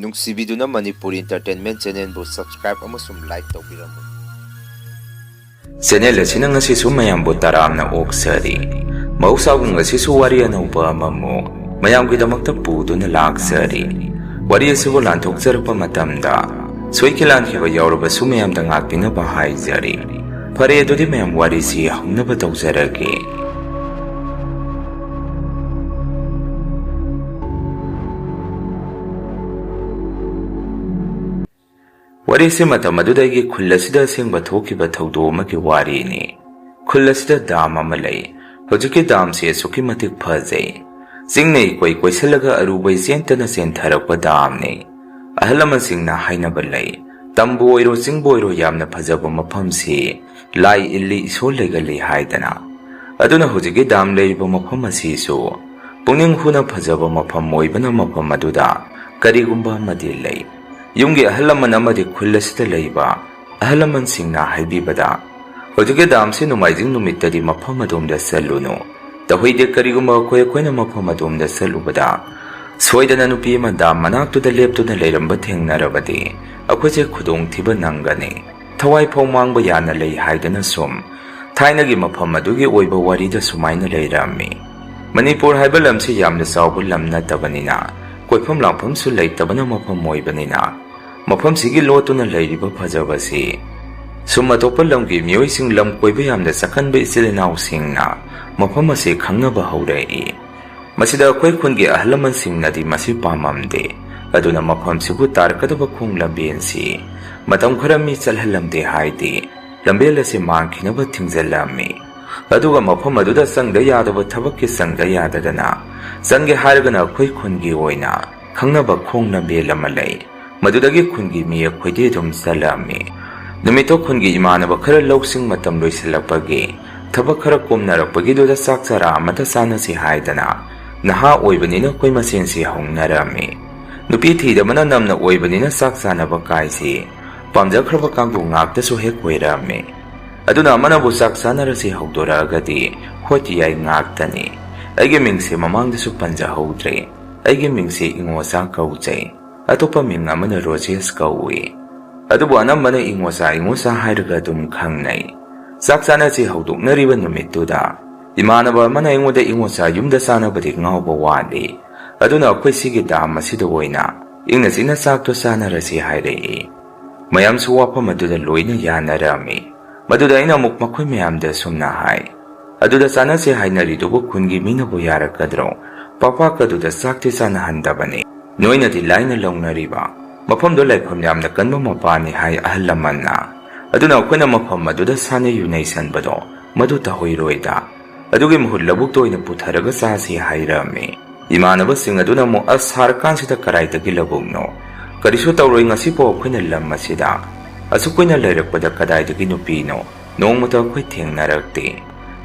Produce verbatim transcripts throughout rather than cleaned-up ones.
ꯅꯨꯡꯁꯤꯕꯤꯗꯨꯅ Manipur Entertainment Channelꯕꯨ subscribe ꯑꯃꯁꯨꯡ like ꯇꯧꯕꯤꯔꯝꯃꯨ꯫ Channel ꯑꯁꯤꯅ ꯉꯁꯤꯁꯨ ꯃꯌꯥꯝꯕꯨ ꯇꯔꯥꯝꯅ ꯑꯣꯛꯆꯔꯤ꯫ ꯃꯍꯧꯁꯥꯒꯨꯝ ꯉꯁꯤꯁꯨ ꯋꯥꯔꯤ ꯑꯅꯧꯕ ꯑꯃꯃꯨꯛ ꯃꯌꯥꯝꯒꯤꯗꯃꯛꯇ ꯄꯨꯗꯨꯅ ꯂꯥꯛꯆꯔꯤ꯫ ꯋꯥꯔꯤ ꯑꯁꯤꯕꯨ ꯂꯥꯟꯊꯣꯛꯆꯔꯛꯄ ꯃꯇꯝꯗ ꯁꯣꯏꯈꯤ ꯂꯥꯟꯈꯤꯕ ꯌꯥꯎꯔꯕꯁꯨ ꯃꯌꯥꯝꯗ ꯉꯥꯛꯄꯤꯅꯕ ꯍꯥꯏꯖꯔꯤ꯫ ꯐꯔꯦ, ꯑꯗꯨꯗꯤ ꯃꯌꯥꯝ ꯋꯥꯔꯤꯁꯤ ꯍꯧꯅꯕ ꯇꯧꯖꯔꯒꯦ꯫ ꯋꯥꯔꯤꯁꯤ ꯃꯇꯝ ꯑꯗꯨꯗꯒꯤ ꯈꯨꯜ ꯑꯁꯤꯗ ꯑꯁꯦꯡꯕ ꯊꯣꯛꯈꯤꯕ ꯊꯧꯗꯣꯛ ꯑꯃꯒꯤ ꯋꯥꯔꯤꯅꯤ꯫ ꯈꯨꯜ ꯑꯁꯤꯗ ꯗꯥꯝ ꯑꯃ ꯂꯩ꯫ ꯍꯧꯖꯤꯛꯀꯤ ꯗꯥꯝꯁꯤ ꯑꯁꯨꯛꯀꯤ ꯃꯇꯤꯛ ꯐꯖꯩ꯫ ꯆꯤꯡꯅ ꯏꯀꯣꯏ ꯀꯣꯏꯁꯤꯜꯂꯒ ꯑꯔꯨꯕ ꯏꯆꯦꯟꯇꯅ ꯆꯦꯟꯊꯔꯛꯄ ꯗꯥꯝꯅꯤ꯫ ꯑꯍꯜ ꯂꯃꯟꯁꯤꯡꯅ ꯍꯥꯏꯅꯕ ꯂꯩ, ꯇꯝꯕꯨ ꯑꯣꯏꯔꯣ ꯆꯤꯡꯕꯨ ꯑꯣꯏꯔꯣ ꯌꯥꯝꯅ ꯐꯖꯕ ꯃꯐꯝꯁꯤ ꯂꯥꯏ ꯏꯜꯂꯤ ꯏꯁꯣꯔ ꯂꯩꯒꯜꯂꯤ ꯍꯥꯏꯗꯅ꯫ ꯑꯗꯨꯅ ꯍꯧꯖꯤꯛꯀꯤ ꯗꯥꯝ ꯂꯩꯔꯤꯕ ꯃꯐꯝ ꯑꯁꯤꯁꯨ ꯄꯨꯛꯅꯤꯡ ꯍꯨꯅ ꯐꯖꯕ ꯃꯐꯝ ꯑꯣꯏꯕꯅ ꯃꯐꯝ ꯑꯗꯨꯗ ꯀꯔꯤꯒꯨꯝꯕ ꯑꯃꯗꯤ ꯂꯩ꯫ ꯌꯨꯝꯒꯤ ꯑꯍꯜ ꯂꯃꯟ ꯑꯃꯗꯤ ꯈꯨꯜ ꯑꯁꯤꯗ ꯂꯩꯕ ꯑꯍꯜ ꯂꯃꯟꯁꯤꯡꯅ ꯍꯥꯏꯕꯤꯕꯗ, ꯍꯧꯖꯤꯛꯀꯤ ꯗꯥꯝꯁꯤ ꯅꯣꯡꯃꯥꯏꯖꯤꯡ ꯅꯨꯃꯤꯠꯇꯗꯤ ꯃꯐꯝ ꯑꯗꯣꯝꯗ ꯆꯠꯂꯨꯅꯨ꯫ ꯇꯧꯍꯩꯗꯦ, ꯀꯔꯤꯒꯨꯝꯕ ꯑꯩꯈꯣꯏ ꯑꯩꯈꯣꯏꯅ ꯃꯐꯝ ꯑꯗꯣꯝꯗ ꯆꯠꯂꯨꯕꯗ ꯁꯣꯏꯗꯅ ꯅꯨꯄꯤ ꯑꯃ ꯗꯥꯝ ꯃꯅꯥꯛꯇꯨꯗ ꯂꯦꯞꯇꯨꯅ ꯂꯩꯔꯝꯕ ꯊꯦꯡꯅꯔꯕꯗꯤ ꯑꯩꯈꯣꯏꯁꯦ ꯈꯨꯗꯣꯡꯊꯤꯕ ꯅꯪꯒꯅꯤ꯫ ꯊꯋꯥꯏ ꯐꯥꯎ ꯃꯥꯡꯕ ꯌꯥꯅ ꯂꯩ ꯍꯥꯏꯗꯅ ꯁꯨꯝ ꯊꯥꯏꯅꯒꯤ ꯃꯐꯝ ꯑꯗꯨꯒꯤ ꯑꯣꯏꯕ ꯋꯥꯔꯤꯗ ꯁꯨꯃꯥꯏꯅ ꯂꯩꯔꯝꯃꯤ꯫ ꯃꯅꯤꯄꯨꯔ ꯍꯥꯏꯕ ꯂꯝꯁꯤ ꯌꯥꯝꯅ ꯆꯥꯎꯕ ꯂꯝ ꯅꯠꯇꯕꯅꯤꯅ ꯀꯣꯏꯐꯝ ꯂꯥꯡꯐꯝꯁꯨ ꯂꯩꯇꯕꯅ ꯃꯐꯝ ꯑꯣꯏꯕꯅꯤꯅ ꯃꯐꯝꯁꯤꯒꯤ ꯂꯣꯠꯇꯨꯅ ꯂꯩꯔꯤꯕ ꯐꯖꯕꯁꯤ ꯁꯨꯝ ꯑꯇꯣꯞꯄ ꯂꯝꯒꯤ ꯃꯤꯑꯣꯏꯁꯤꯡ ꯂꯝ ꯀꯣꯏꯕ ꯌꯥꯝꯅ ꯆꯠꯀꯟꯕ ꯏꯆꯤꯜ ꯏꯅꯥꯎꯁꯤꯡꯅ ꯃꯐꯝ ꯑꯁꯤ ꯈꯪꯅꯕ ꯍꯧꯔꯛꯏ꯫ ꯃꯁꯤꯗ ꯑꯩꯈꯣꯏ ꯈꯨꯟꯒꯤ ꯑꯍꯜ ꯂꯃꯟꯁꯤꯡꯅꯗꯤ ꯃꯁꯤ ꯄꯥꯝꯃꯝꯗꯦ꯫ ꯑꯗꯨꯅ ꯃꯐꯝꯁꯤꯕꯨ ꯇꯥꯔꯛꯀꯗꯕ ꯈꯣꯡ ꯂꯝꯕꯦꯟꯁꯤ ꯃꯇꯝ ꯈꯔ ꯃꯤ ꯆꯠꯍꯜꯂꯝꯗꯦ ꯍꯥꯏꯗꯤ ꯂꯝꯕꯦꯜ ꯑꯁꯤ ꯃꯥꯡꯈꯤꯅꯕ ꯊꯤꯡꯖꯤꯜꯂꯝꯃꯤ꯫ ꯑꯗꯨꯒ ꯃꯐꯝ ꯑꯗꯨꯗ ꯆꯪꯗ ꯌꯥꯗꯕ ꯊꯕꯛꯀꯤ ꯆꯪꯗ ꯌꯥꯗꯗꯅ ꯆꯪꯒꯦ ꯍꯥꯏꯔꯒꯅ ꯑꯩꯈꯣꯏ ꯈꯨꯟꯒꯤ ꯑꯣꯏꯅ ꯈꯪꯅꯕ ꯈꯣꯡ ꯂꯝꯕꯦꯜ ꯑꯃ ꯂꯩ꯫ ꯃꯗꯨꯗꯒꯤ ꯈꯨꯟꯒꯤ ꯃꯤ ꯑꯩꯈꯣꯏꯗꯤ ꯑꯗꯨꯝ ꯆꯠꯂꯝꯃꯤ꯫ ꯅꯨꯃꯤꯠꯇꯣ ꯈꯨꯟꯒꯤ ꯏꯃꯥꯟꯅꯕ ꯈꯔ ꯂꯧꯁꯤꯡ ꯃꯇꯝ ꯂꯣꯏꯁꯤꯜꯂꯛꯄꯒꯤ ꯊꯕꯛ ꯈꯔ ꯀꯣꯝꯅꯔꯛꯄꯒꯤꯗꯨꯗ ꯆꯥꯛ ꯆꯔꯥ ꯑꯃꯗ ꯆꯥꯅꯁꯤ ꯍꯥꯏꯗꯅ ꯅꯍꯥ ꯑꯣꯏꯕꯅꯤꯅ ꯑꯩꯈꯣꯏ ꯃꯁꯦꯟꯁꯤ ꯍꯧꯅꯔꯝꯃꯤ꯫ ꯅꯨꯄꯤ ꯊꯤꯗꯕꯅ ꯅꯝꯅ ꯑꯣꯏꯕꯅꯤꯅ ꯆꯥꯛ ꯆꯥꯅꯕ ꯀꯥꯏꯁꯤ ꯄꯥꯝꯖꯈ꯭ꯔꯕ ꯀꯥꯡꯕꯨ ꯉꯥꯛꯇꯁꯨ ꯍꯦꯛ ꯑꯣꯏꯔꯝꯃꯤ꯫ ꯑꯗꯨꯅ ꯑꯃꯅꯕꯨ ꯆꯥꯛ ꯆꯥꯅꯔꯁꯤ ꯍꯧꯗꯣꯔꯛꯑꯒꯗꯤ ꯍꯣꯏ ꯌꯥꯏ ꯉꯥꯛꯇꯅꯤ꯫ ꯑꯩꯒꯤ ꯃꯤꯡꯁꯦ ꯃꯃꯥꯡꯗꯁꯨ ꯄꯟꯖꯍꯧꯗ꯭ꯔꯦ꯫ ꯑꯩꯒꯤ ꯃꯤꯡꯁꯦ ꯏꯉꯣꯆꯥ ꯀꯧꯖꯩ꯫ ꯑꯇꯣꯞꯄ ꯃꯤꯡ ꯑꯃꯅ ꯔꯣꯖꯦꯁ ꯀꯧꯏ꯫ ꯑꯗꯨꯕꯨ ꯑꯅꯝꯕꯅ ꯏꯉꯣꯆꯥ ꯏꯉꯣꯆꯥ ꯍꯥꯏꯔꯒ ꯑꯗꯨꯝ ꯈꯪꯅꯩ꯫ ꯆꯥꯛ ꯆꯥꯅꯁꯤ ꯍꯧꯗꯣꯛꯅꯔꯤꯕ ꯅꯨꯃꯤꯠꯇꯨꯗ ꯏꯃꯥꯟꯅꯕ ꯑꯃꯅ ꯑꯩꯉꯣꯟꯗ ꯏꯉꯣꯆꯥ ꯌꯨꯝꯗ ꯆꯥꯅꯕꯗꯤ ꯉꯥꯎꯕ ꯋꯥꯠꯂꯤ, ꯑꯗꯨꯅ ꯑꯩꯈꯣꯏ ꯁꯤꯒꯤ ꯗꯥꯝ ꯑꯁꯤꯗ ꯑꯣꯏꯅ ꯏꯪꯅ ꯆꯤꯛꯅ ꯆꯥꯛꯇꯣ ꯆꯥꯅꯔꯁꯤ ꯍꯥꯏꯔꯛꯏ꯫ ꯃꯌꯥꯝꯁꯨ ꯋꯥꯐꯝ ꯑꯗꯨꯗ ꯂꯣꯏꯅ ꯌꯥꯅꯔꯝꯃꯤ꯫ ꯃꯗꯨꯗ ꯑꯩꯅ ꯑꯃꯨꯛ ꯃꯈꯣꯏ ꯃꯌꯥꯝꯗ ꯁꯨꯝꯅ ꯍꯥꯏ, "ꯑꯗꯨꯗ ꯆꯥꯅꯁꯦ ꯍꯥꯏꯅꯔꯤꯗꯨꯕꯨ ꯈꯨꯟꯒꯤ ꯃꯤꯅꯕꯨ ꯌꯥꯔꯛꯀꯗ꯭ꯔꯣ? ꯄꯥꯛ ꯄꯥꯛ ꯑꯗꯨꯗ ꯆꯥꯛꯇꯤ ꯆꯥꯅꯍꯟꯗꯕꯅꯤ꯫ ꯅꯣꯏꯅꯗꯤ ꯂꯥꯏꯅ ꯂꯧꯅꯔꯤꯕ ꯃꯐꯝꯗꯣ ꯂꯥꯏꯐꯝ ꯌꯥꯝꯅ ꯀꯟꯕ ꯃꯄꯥꯅꯤ ꯍꯥꯏ ꯑꯍꯜ ꯂꯃꯟꯅ꯫ ꯑꯗꯨꯅ ꯑꯩꯈꯣꯏꯅ ꯃꯐꯝ ꯑꯗꯨꯗ ꯁꯥꯟꯅ ꯌꯨ ꯅꯩꯁꯟꯕꯗꯣ ꯃꯗꯨ ꯇꯧꯍꯩꯔꯣꯏꯗ꯫ ꯑꯗꯨꯒꯤ ꯃꯍꯨꯠ ꯂꯧꯕꯨꯛꯇ ꯑꯣꯏꯅ ꯄꯨꯊꯔꯒ ꯆꯥꯁꯤ" ꯍꯥꯏꯔꯝꯃꯤ꯫ ꯏꯃꯥꯟꯅꯕꯁꯤꯡ ꯑꯗꯨꯅ ꯑꯃꯨꯛ, "ꯑꯁ, ꯁꯥꯔꯀꯥꯟꯁꯤꯗ ꯀꯗꯥꯏꯗꯒꯤ ꯂꯧꯕꯨꯛꯅꯣ? ꯀꯔꯤꯁꯨ ꯇꯧꯔꯣꯏ, ꯉꯁꯤꯐꯥꯎ ꯑꯩꯈꯣꯏꯅ ꯂꯝ ꯑꯁꯤꯗ ꯑꯁꯨꯛ ꯀꯨꯏꯅ ꯂꯩꯔꯛꯄꯗ ꯀꯗꯥꯏꯗꯒꯤ ꯅꯨꯄꯤꯅꯣ? ꯅꯣꯡꯃꯇ ꯑꯩꯈꯣꯏ ꯊꯦꯡꯅꯔꯛꯇꯦ꯫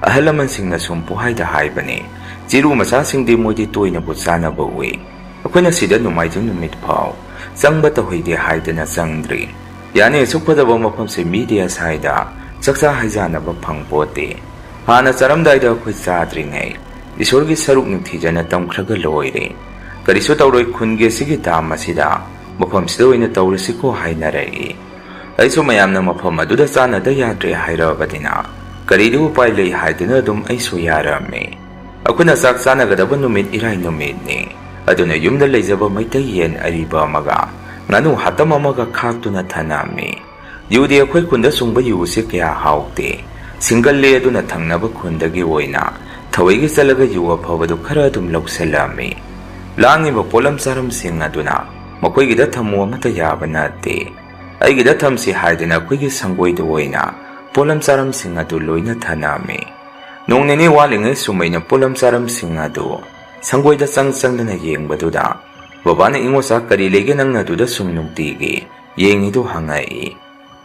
ꯑꯍꯜ ꯂꯃꯟꯁꯤꯡꯅ ꯁꯨꯝ ꯄꯨꯍꯥꯏꯗ ꯍꯥꯏꯕꯅꯤ, ꯆꯤꯔꯨ ꯃꯆꯥꯁꯤꯡꯗꯤ ꯃꯣꯏꯗꯤ ꯇꯣꯏꯅꯕꯨ ꯆꯥꯅꯕ ꯎꯏ꯫ ꯑꯩꯈꯣꯏꯅ ꯁꯤꯗ ꯅꯣꯡꯃꯥꯏꯖꯤꯡ ꯅꯨꯃꯤꯠ ꯐꯥꯎ ꯆꯪꯕ ꯇꯧꯍꯩꯗꯦ ꯍꯥꯏꯗꯅ ꯆꯪꯗ꯭ꯔꯤ꯫ ꯌꯥꯅꯤ, ꯑꯁꯨꯛ ꯐꯖꯕ ꯃꯐꯝꯁꯦ ꯃꯤꯗꯤ ꯑꯁꯥꯏꯗ ꯆꯥꯛꯆꯥ ꯍꯩꯖꯥꯅꯕ ꯐꯪꯄꯣꯠꯇꯦ꯫ ꯍꯥꯟꯅ ꯆꯥꯔꯝꯗꯥꯏꯗ ꯑꯩꯈꯣꯏ ꯆꯥꯗ꯭ꯔꯤꯉꯩ ꯏꯁꯣꯔꯒꯤ ꯁꯔꯨꯛ ꯅꯤꯡꯊꯤꯖꯅ ꯇꯝꯈ꯭ꯔꯒ ꯂꯣꯏꯔꯦ꯫ ꯀꯔꯤꯁꯨ ꯇꯧꯔꯣꯏ, ꯈꯨꯟꯒꯤ ꯑꯁꯤꯒꯤ ꯗꯥꯝ ꯑꯁꯤꯗ ꯃꯐꯝꯁꯤꯗ ꯑꯣꯏꯅ ꯇꯧꯔꯁꯤꯀꯣ" ꯍꯥꯏꯅꯔꯛꯏ꯫ ꯑꯩꯁꯨ ꯃꯌꯥꯝꯅ ꯃꯐꯝ ꯑꯗꯨꯗ ꯆꯥꯅꯗ ꯌꯥꯗ꯭ꯔꯦ ꯍꯥꯏꯔꯛꯑꯕꯅꯤꯅ ꯀꯔꯤꯗꯤ ꯎꯄꯥꯏ ꯂꯩ ꯍꯥꯏꯗꯨꯅ ꯑꯗꯨꯝ ꯑꯩꯁꯨ ꯌꯥꯔꯝꯃꯤ꯫ ꯑꯩꯈꯣꯏꯅ ꯆꯥꯛ ꯆꯥꯅꯒꯗꯕ ꯅꯨꯃꯤꯠ ꯏꯔꯥꯏ ꯅꯨꯃꯤꯠꯅꯤ꯫ ꯑꯗꯨꯅ ꯌꯨꯝꯗ ꯂꯩꯖꯕ ꯃꯩꯇꯩ ꯌꯦꯟ ꯑꯔꯤꯕ ꯑꯃꯒ ꯉꯥꯅꯨ ꯍꯥꯇꯝ ꯑꯃꯒ ꯈꯥꯛꯇꯨꯅ ꯊꯅꯝꯃꯤ꯫ ꯌꯨꯗꯤ ꯑꯩꯈꯣꯏ ꯈꯨꯟꯗ ꯁꯨꯡꯕ ꯌꯨꯁꯦ ꯀꯌꯥ ꯍꯥꯎꯇꯦ꯫ ꯁꯤꯡꯒꯜꯂꯦ, ꯑꯗꯨꯅ ꯊꯪꯅꯕ ꯈꯨꯟꯗꯒꯤ ꯑꯣꯏꯅ ꯊꯋꯣꯏꯒꯤ ꯆꯠꯂꯒ ꯌꯨ ꯑꯐꯕꯗꯨ ꯈꯔ ꯑꯗꯨꯝ ꯂꯧꯁꯤꯜꯂꯝꯃꯤ꯫ ꯂꯥꯡꯉꯤꯕ ꯄꯣꯠꯂꯝ ꯆꯥꯔꯝꯁꯤꯡ ꯑꯗꯨꯅ ꯃꯈꯣꯏꯒꯤꯗ ꯊꯝꯃꯨ ꯑꯃꯠꯇ ꯌꯥꯕ ꯅꯠꯇꯦ꯫ ꯑꯩꯒꯤꯗ ꯊꯝꯁꯤ ꯍꯥꯏꯗꯅ ꯑꯩꯈꯣꯏꯒꯤ ꯁꯪꯒꯣꯏꯗ ꯑꯣꯏꯅ ꯄꯣꯠꯂꯝ ꯆꯥꯔꯝꯁꯤꯡ ꯑꯗꯨ ꯂꯣꯏꯅ ꯊꯅꯝꯃꯤ꯫ ꯅꯣꯡ ꯅꯤꯅꯤ ꯋꯥꯠꯂꯤꯉꯩ ꯁꯨꯝ ꯑꯩꯅ ꯄꯣꯠꯂꯝ ꯆꯥꯔꯝꯁꯤꯡ ꯑꯗꯨ ꯁꯪꯒꯣꯏꯗ ꯆꯪ ꯆꯪꯗꯅ ꯌꯦꯡꯕꯗꯨꯗ ꯕꯕꯥꯅ, "ꯏꯉꯣꯆꯥ, ꯀꯔꯤ ꯂꯩꯒꯦ ꯅꯪꯅ ꯑꯗꯨꯗ ꯁꯨꯝ ꯅꯨꯡꯇꯤꯒꯤ ꯌꯦꯡꯉꯤꯗꯨ?" ꯍꯪꯉꯛꯏ꯫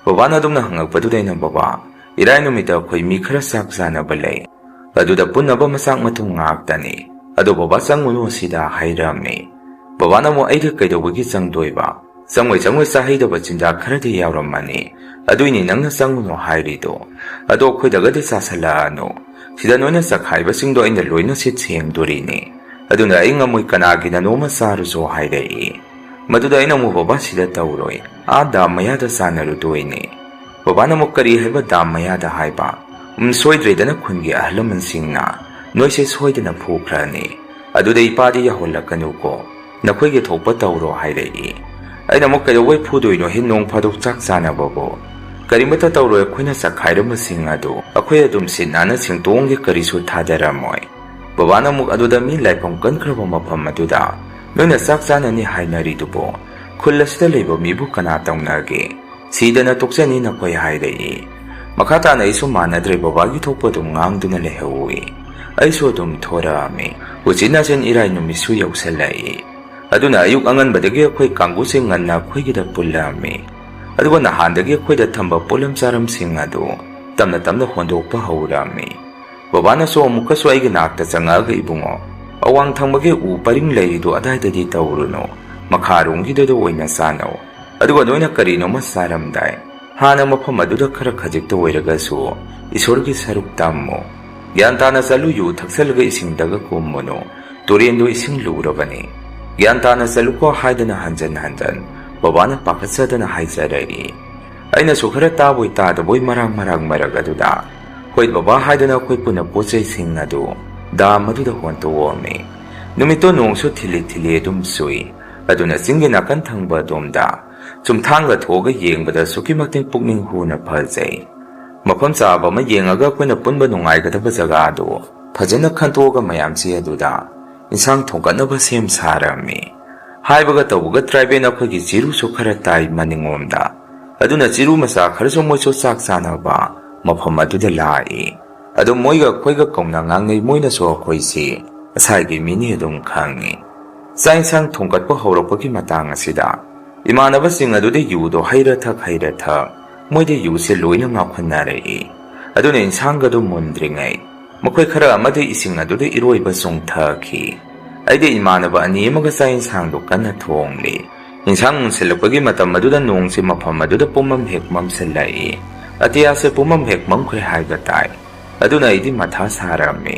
ꯕꯕꯥꯅ ꯑꯗꯨꯝꯅ ꯍꯪꯉꯛꯄꯗꯨꯗ ꯑꯩꯅ, "ꯕꯕꯥ, ꯏꯔꯥꯏ ꯅꯨꯃꯤꯠꯇ ꯑꯩꯈꯣꯏ ꯃꯤ ꯈꯔ ꯆꯥꯛ ꯆꯥꯅꯕ ꯂꯩ꯫ ꯑꯗꯨꯗ ꯄꯨꯟꯅꯕ ꯃꯆꯥꯛ ꯃꯊꯨꯝ ꯉꯥꯛꯇꯅꯤ꯫ ꯑꯗꯣ ꯕꯕꯥ ꯆꯪꯉꯨꯅꯨ" ꯁꯤꯗ ꯍꯥꯏꯔꯝꯃꯤ꯫ ꯕꯕꯥꯅ ꯑꯃꯨꯛ, "ꯑꯩꯗꯤ ꯀꯩꯗꯧꯕꯒꯤ ꯆꯪꯗꯣꯏꯕ? ꯆꯪꯉꯣꯏ ꯆꯪꯉꯣꯏ ꯆꯥꯍꯩꯗꯕ ꯆꯤꯟꯖꯥꯛ ꯈꯔꯗꯤ ꯌꯥꯎꯔꯝꯃꯅꯤ꯫ ꯑꯗꯨꯏꯅꯤ ꯅꯪꯅ ꯆꯪꯉꯨꯅꯨ ꯍꯥꯏꯔꯤꯗꯣ꯫ ꯑꯗꯣ ꯑꯩꯈꯣꯏꯗꯒꯗꯤ ꯆꯥꯁꯜꯂꯛꯑꯅꯨ꯫ ꯁꯤꯗ ꯅꯣꯏꯅ ꯆꯈꯥꯏꯕꯁꯤꯡꯗꯣ ꯑꯩꯅ ꯂꯣꯏꯅ ꯁꯤꯠ ꯁꯦꯡꯗꯣꯔꯤꯅꯤ꯫ ꯑꯗꯨꯅ ꯑꯩ ꯉꯝꯃꯣꯏ, ꯀꯅꯥꯒꯤꯅꯅꯣꯃ ꯆꯥꯔꯨꯆꯣ" ꯍꯥꯏꯔꯛꯏ꯫ ꯃꯗꯨꯗ ꯑꯩꯅ ꯑꯃꯨꯛ, "ꯕꯕꯥ, ꯁꯤꯗ ꯇꯧꯔꯣꯏ, ꯑꯥ ꯗꯥꯝ ꯃꯌꯥꯗ ꯆꯥꯅꯔꯨꯗꯣꯏꯅꯦ"꯫ ꯕꯕꯥꯅ ꯑꯃꯨꯛ, "ꯀꯔꯤ ꯍꯥꯏꯕ ꯗꯥꯝ ꯃꯌꯥꯗ ꯍꯥꯏꯕ? ꯎꯝ, ꯁꯣꯏꯗ꯭ꯔꯦꯗꯅ ꯈꯨꯟꯒꯤ ꯑꯍꯜ ꯂꯃꯟꯁꯤꯡꯅ ꯅꯣꯏꯁꯦ ꯁꯣꯏꯗꯅ ꯐꯨꯈ꯭ꯔꯅꯤ꯫ ꯑꯗꯨꯗ ꯏꯄꯥꯗꯤ ꯌꯥꯎꯍꯜꯂꯛꯀꯅꯨꯀꯣ, ꯅꯈꯣꯏꯒꯤ ꯊꯣꯛꯄ ꯇꯧꯔꯣ" ꯍꯥꯏꯔꯛꯏ꯫ ꯑꯩꯅ ꯑꯃꯨꯛ, "ꯀꯩꯗꯧꯕꯩ ꯐꯨꯗꯣꯏꯅꯣ ꯍꯦ, ꯅꯣꯡ ꯐꯥꯗꯣꯛ ꯆꯥꯛ ꯆꯥꯅꯕꯕꯨ? ꯀꯔꯤꯃꯠꯇ ꯇꯧꯔꯣꯏ, ꯑꯩꯈꯣꯏꯅ ꯆꯈꯥꯏꯔꯝꯕꯁꯤꯡ ꯑꯗꯨ ꯑꯩꯈꯣꯏ ꯑꯗꯨꯝ ꯁꯤꯠ ꯅꯥꯟꯅ ꯁꯦꯡꯇꯣꯛꯑꯝꯒꯦ, ꯀꯔꯤꯁꯨ ꯊꯥꯗꯔꯝꯃꯣꯏ"꯫ ꯕꯕꯥꯅ ꯑꯃꯨꯛ, "ꯑꯗꯨꯗ ꯃꯤ ꯂꯥꯏꯐꯝ ꯀꯟꯈ꯭ꯔꯕ ꯃꯐꯝ ꯑꯗꯨꯗ ꯅꯣꯏꯅ ꯆꯥꯛ ꯆꯥꯅꯅꯤ ꯍꯥꯏꯅꯔꯤꯗꯨꯕꯨ ꯈꯨꯜ ꯑꯁꯤꯗ ꯂꯩꯕ ꯃꯤꯕꯨ ꯀꯅꯥ ꯇꯧꯅꯒꯦ? ꯁꯤꯗꯅ ꯇꯣꯛꯆꯅꯤ ꯅꯈꯣꯏ" ꯍꯥꯏꯔꯛꯏ꯫ ꯃꯈꯥ ꯇꯥꯅ ꯑꯩꯁꯨ ꯃꯥꯟꯅꯗ꯭ꯔꯦ, ꯕꯕꯥꯒꯤ ꯊꯣꯛꯄ ꯑꯗꯨꯝ ꯉꯥꯡꯗꯨꯅ ꯂꯩꯍꯧꯏ꯫ ꯑꯩꯁꯨ ꯑꯗꯨꯝ ꯊꯣꯔꯛꯑꯝꯃꯤ꯫ ꯎꯆꯤꯟ ꯅꯥꯆꯤꯟ ꯏꯔꯥꯏ ꯅꯨꯃꯤꯠꯁꯨ ꯌꯧꯁꯜꯂꯛꯏ꯫ ꯑꯗꯨꯅ ꯑꯌꯨꯛ ꯑꯉꯟꯕꯗꯒꯤ ꯑꯩꯈꯣꯏ ꯀꯥꯡꯕꯨꯁꯤꯡ ꯉꯟꯅ ꯑꯩꯈꯣꯏꯒꯤꯗ ꯄꯨꯜꯂꯛꯑꯝꯃꯤ꯫ ꯑꯗꯨꯒ ꯅꯍꯥꯟꯗꯒꯤ ꯑꯩꯈꯣꯏꯗ ꯊꯝꯕ ꯄꯣꯠꯂꯝ ꯆꯥꯔꯝꯁꯤꯡ ꯑꯗꯨ ꯇꯞꯅ ꯇꯞꯅ ꯍꯣꯟꯗꯣꯛꯄ ꯍꯧꯔꯛꯑꯝꯃꯤ꯫ ꯕꯕꯥꯅꯁꯨ ꯑꯃꯨꯛꯀꯁꯨ ꯑꯩꯒꯤ ꯅꯥꯛꯇ ꯆꯪꯉꯛꯑꯒ, "ꯏꯕꯨꯡꯉꯣ, ꯑꯋꯥꯡ ꯊꯪꯕꯒꯤ ꯎ ꯄꯔꯤꯡ ꯂꯩꯔꯤꯗꯣ ꯑꯗꯥꯏꯗꯗꯤ ꯇꯧꯔꯨꯅꯨ, ꯃꯈꯥꯔꯣꯝꯒꯤꯗꯨꯗ ꯑꯣꯏꯅ ꯆꯥꯅꯧ꯫ ꯑꯗꯨꯒ ꯅꯣꯏꯅ ꯀꯔꯤꯅꯣꯃ ꯆꯥꯔꯝꯗꯥꯏ, ꯍꯥꯟꯅ ꯃꯐꯝ ꯑꯗꯨꯗ ꯈꯔ ꯈꯖꯤꯛꯇ ꯑꯣꯏꯔꯒꯁꯨ ꯏꯁꯣꯔꯒꯤ ꯁꯔꯨꯛ ꯇꯝꯃꯨ꯫ ꯒ꯭ꯌꯥꯟ ꯇꯥꯅ ꯆꯠꯂꯨ, ꯌꯨ ꯊꯛꯆꯜꯂꯒ ꯏꯁꯤꯡꯗꯒ ꯀꯨꯝꯃꯨꯅꯨ, ꯇꯨꯔꯦꯟꯗꯨ ꯏꯁꯤꯡ ꯂꯨꯔꯕꯅꯤ꯫ ꯒ꯭ꯌꯥꯟ ꯇꯥꯅ ꯆꯠꯂꯨꯀꯣ" ꯍꯥꯏꯗꯅ ꯍꯟꯖꯟ ꯍꯟꯖꯟ ꯕꯕꯥꯅ ꯄꯥꯈꯠꯆꯗꯅ ꯍꯥꯏꯖꯔꯛꯏ꯫ ꯑꯩꯅꯁꯨ ꯈꯔ ꯇꯥꯕꯣꯏ ꯇꯥꯗꯕꯣꯏ ꯃꯔꯥꯡ ꯃꯔꯥꯡ ꯃꯔꯛ ꯑꯗꯨꯗ, "ꯍꯣꯏ ꯕꯕꯥ" ꯍꯥꯏꯗꯅ ꯑꯩꯈꯣꯏ ꯄꯨꯟꯅ ꯄꯣꯠ ꯆꯩꯁꯤꯡ ꯑꯗꯨ ꯗꯥꯝ ꯑꯗꯨꯗ ꯍꯣꯟꯇꯣꯛꯑꯝꯃꯤ꯫ ꯅꯨꯃꯤꯠꯇꯨ ꯅꯣꯡꯁꯨ ꯊꯤꯜꯂꯤ ꯊꯤꯜꯂꯤ ꯑꯗꯨꯝ ꯆꯨꯏ꯫ ꯑꯗꯨꯅ ꯆꯤꯡꯒꯤ ꯅꯥꯀꯟ ꯊꯪꯕ ꯑꯗꯣꯝꯗ ꯆꯨꯝꯊꯥꯡꯒ ꯊꯣꯛꯑꯒ ꯌꯦꯡꯕꯗ ꯑꯁꯨꯛꯀꯤ ꯃꯇꯤꯛ ꯄꯨꯛꯅꯤꯡ ꯍꯨꯅ ꯐꯖꯩ꯫ ꯃꯐꯝ ꯆꯥꯕ ꯑꯃ ꯌꯦꯡꯉꯒ ꯑꯩꯈꯣꯏꯅ ꯄꯨꯟꯕ ꯅꯨꯡꯉꯥꯏꯒꯗꯕ ꯖꯒꯥ ꯑꯗꯨ ꯐꯖꯅ ꯈꯟꯇꯣꯛꯑꯒ ꯃꯌꯥꯝꯁꯤ ꯑꯗꯨꯗ ꯏꯟꯁꯥꯡ ꯊꯣꯡꯒꯠꯅꯕ ꯁꯦꯝ ꯁꯥꯔꯝꯃꯤ꯫ ꯍꯥꯏꯕꯒ ꯇꯧꯕꯒ ꯇ꯭ꯔꯥꯏꯕꯦꯜ ꯑꯩꯈꯣꯏꯒꯤ ꯆꯤꯔꯨꯁꯨ ꯈꯔ ꯇꯥꯏ ꯃꯅꯤꯡꯂꯣꯝꯗ꯫ ꯑꯗꯨꯅ ꯆꯤꯔꯨ ꯃꯆꯥ ꯈꯔꯁꯨ ꯃꯣꯏꯁꯨ ꯆꯥꯛ ꯆꯥꯅꯕ ꯃꯐꯝ ꯑꯗꯨꯗ ꯂꯥꯛꯏ꯫ ꯑꯗꯨ ꯃꯣꯏꯒ ꯑꯩꯈꯣꯏꯒ ꯀꯧꯅ ꯉꯥꯡꯅꯩ, ꯃꯣꯏꯅꯁꯨ ꯑꯩꯈꯣꯏꯁꯤ ꯉꯁꯥꯏꯒꯤ ꯃꯤꯅꯤ ꯑꯗꯨꯝ ꯈꯪꯉꯤ꯫ ꯆꯥꯛ ꯏꯟꯁꯥꯡ ꯊꯣꯡꯒꯠꯄ ꯍꯧꯔꯛꯄꯒꯤ ꯃꯇꯥꯡ ꯑꯁꯤꯗ ꯏꯃꯥꯟꯅꯕꯁꯤꯡ ꯑꯗꯨꯗꯤ ꯌꯨꯗꯣ ꯍꯩꯔ ꯊꯛ, ꯍꯩꯔ ꯊꯛ, ꯃꯣꯏꯗꯤ ꯌꯨꯁꯦ ꯂꯣꯏꯅ ꯉꯥꯎꯍꯟꯅꯔꯛꯏ꯫ ꯑꯗꯨꯅ ꯏꯟꯁꯥꯡꯒꯗꯨ ꯃꯨꯟꯗ꯭ꯔꯤꯉꯩ ꯃꯈꯣꯏ ꯈꯔ ꯑꯃꯗꯤ ꯏꯁꯤꯡ ꯑꯗꯨꯗ ꯏꯔꯣꯏꯕ ꯆꯣꯡꯊꯈꯤ꯫ ꯑꯩꯗꯤ ꯏꯃꯥꯟꯅꯕ ꯑꯅꯤ ꯑꯃꯒ ꯆꯥꯛ ꯏꯟꯁꯥꯡꯗꯨ ꯀꯟꯅ ꯊꯣꯡꯂꯤ꯫ ꯏꯟꯁꯥꯡ ꯃꯨꯟꯁꯤꯜꯂꯛꯄꯒꯤ ꯃꯇꯝ ꯑꯗꯨꯗ ꯅꯣꯡꯁꯤ ꯃꯐꯝ ꯑꯗꯨꯗ ꯄꯨꯝꯃꯝ ꯍꯦꯛ ꯃꯝꯁꯤꯜꯂꯛꯏ꯫ ꯑꯇꯤꯌꯥꯁꯦ ꯄꯨꯝꯃꯝ ꯍꯦꯛ ꯃꯝꯈ꯭ꯔꯦ ꯍꯥꯏꯕ ꯇꯥꯏ꯫ ꯑꯗꯨꯅ ꯑꯩꯗꯤ ꯃꯊꯥ ꯁꯥꯔꯝꯃꯤ꯫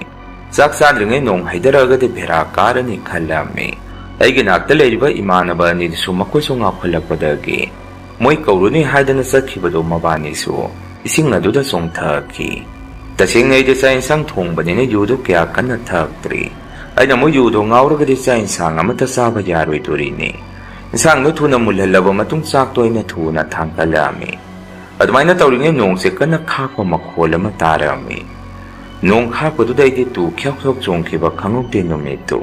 ꯆꯥꯛ ꯆꯥꯗ꯭ꯔꯤꯉꯩ ꯅꯣꯡ ꯍꯩꯊꯔꯛꯑꯒꯗꯤ ꯚꯦꯔꯥ ꯀꯥꯔꯅꯤ ꯈꯜꯂꯝꯃꯤ꯫ ꯑꯩꯒꯤ ꯅꯥꯛꯇ ꯂꯩꯔꯤꯕ ꯏꯃꯥꯟꯅꯕ ꯑꯅꯤꯗꯨꯁꯨ ꯃꯈꯣꯏꯁꯨ ꯉꯥꯎꯈꯠꯂꯛꯄꯗꯒꯤ ꯃꯣꯏ ꯀꯧꯔꯨꯅꯤ ꯍꯥꯏꯗꯅ ꯆꯠꯈꯤꯕꯗꯨ ꯃꯕꯥꯅꯤꯁꯨ ꯏꯁꯤꯡ ꯑꯗꯨꯗ ꯆꯣꯡꯊꯈꯤ꯫ ꯇꯁꯦꯡꯅ ꯑꯩꯗꯤ ꯆꯥꯛ ꯏꯟꯁꯥꯡ ꯊꯣꯡꯕꯅꯤꯅ ꯌꯨꯗꯨ ꯀꯌꯥ ꯀꯟꯅ ꯊꯛꯇ꯭ꯔꯤ꯫ ꯑꯩꯅ ꯃꯣꯏ ꯌꯨꯗꯣ ꯉꯥꯎꯔꯒꯗꯤ ꯆꯥꯛ ꯏꯟꯁꯥꯡ ꯑꯃꯠꯇ ꯆꯥꯕ ꯌꯥꯔꯣꯏꯗꯣꯔꯤꯅꯤ꯫ ꯏꯟꯁꯥꯡꯗꯨ ꯊꯨꯅ ꯃꯨꯜꯍꯜꯂꯕ ꯃꯇꯨꯡ ꯆꯥꯛꯇꯣ ꯑꯩꯅ ꯊꯨꯅ ꯊꯥꯡꯀꯠꯂꯛꯑꯝꯃꯤ꯫ ꯑꯗꯨꯃꯥꯏꯅ ꯇꯧꯔꯤꯉꯩ ꯅꯣꯡꯁꯦ ꯀꯟꯅ ꯈꯥꯛꯄ ꯃꯈꯣꯜ ꯑꯃ ꯇꯥꯔꯛꯑꯝꯃꯤ꯫ ꯅꯣꯡ ꯈꯥꯛꯄꯗꯨꯗ ꯑꯩꯗꯤ ꯇꯨ ꯈ꯭ꯌꯥꯎ ꯈ꯭ꯌꯥꯎ ꯆꯣꯡꯈꯤꯕ ꯈꯪꯍꯧꯗꯦ ꯅꯨꯃꯤꯠꯇꯨ꯫